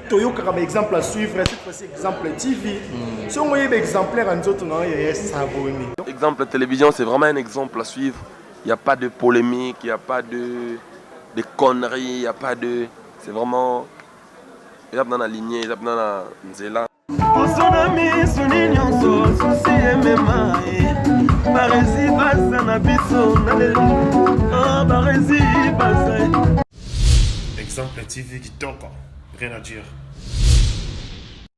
Speaker 6: toyokaka ba exemple à suivre, cette fois-ci Exemple TV. Soki oyebi exemplaire ya nzoto na yo yaya s'abonner.
Speaker 8: Exemple télévision, c'est vraiment un exemple à suivre. Il n'y a pas de polémique, il n'y a pas de conneries, il n'y a pas de... C'est vraiment... Eza na lignée, eza na nzela.
Speaker 9: Poso na miso ni nyonso susi emema ye Barezi baza na biso na lelo oh, Barezi baza.
Speaker 1: Exemple TV kitoko, rien à dire.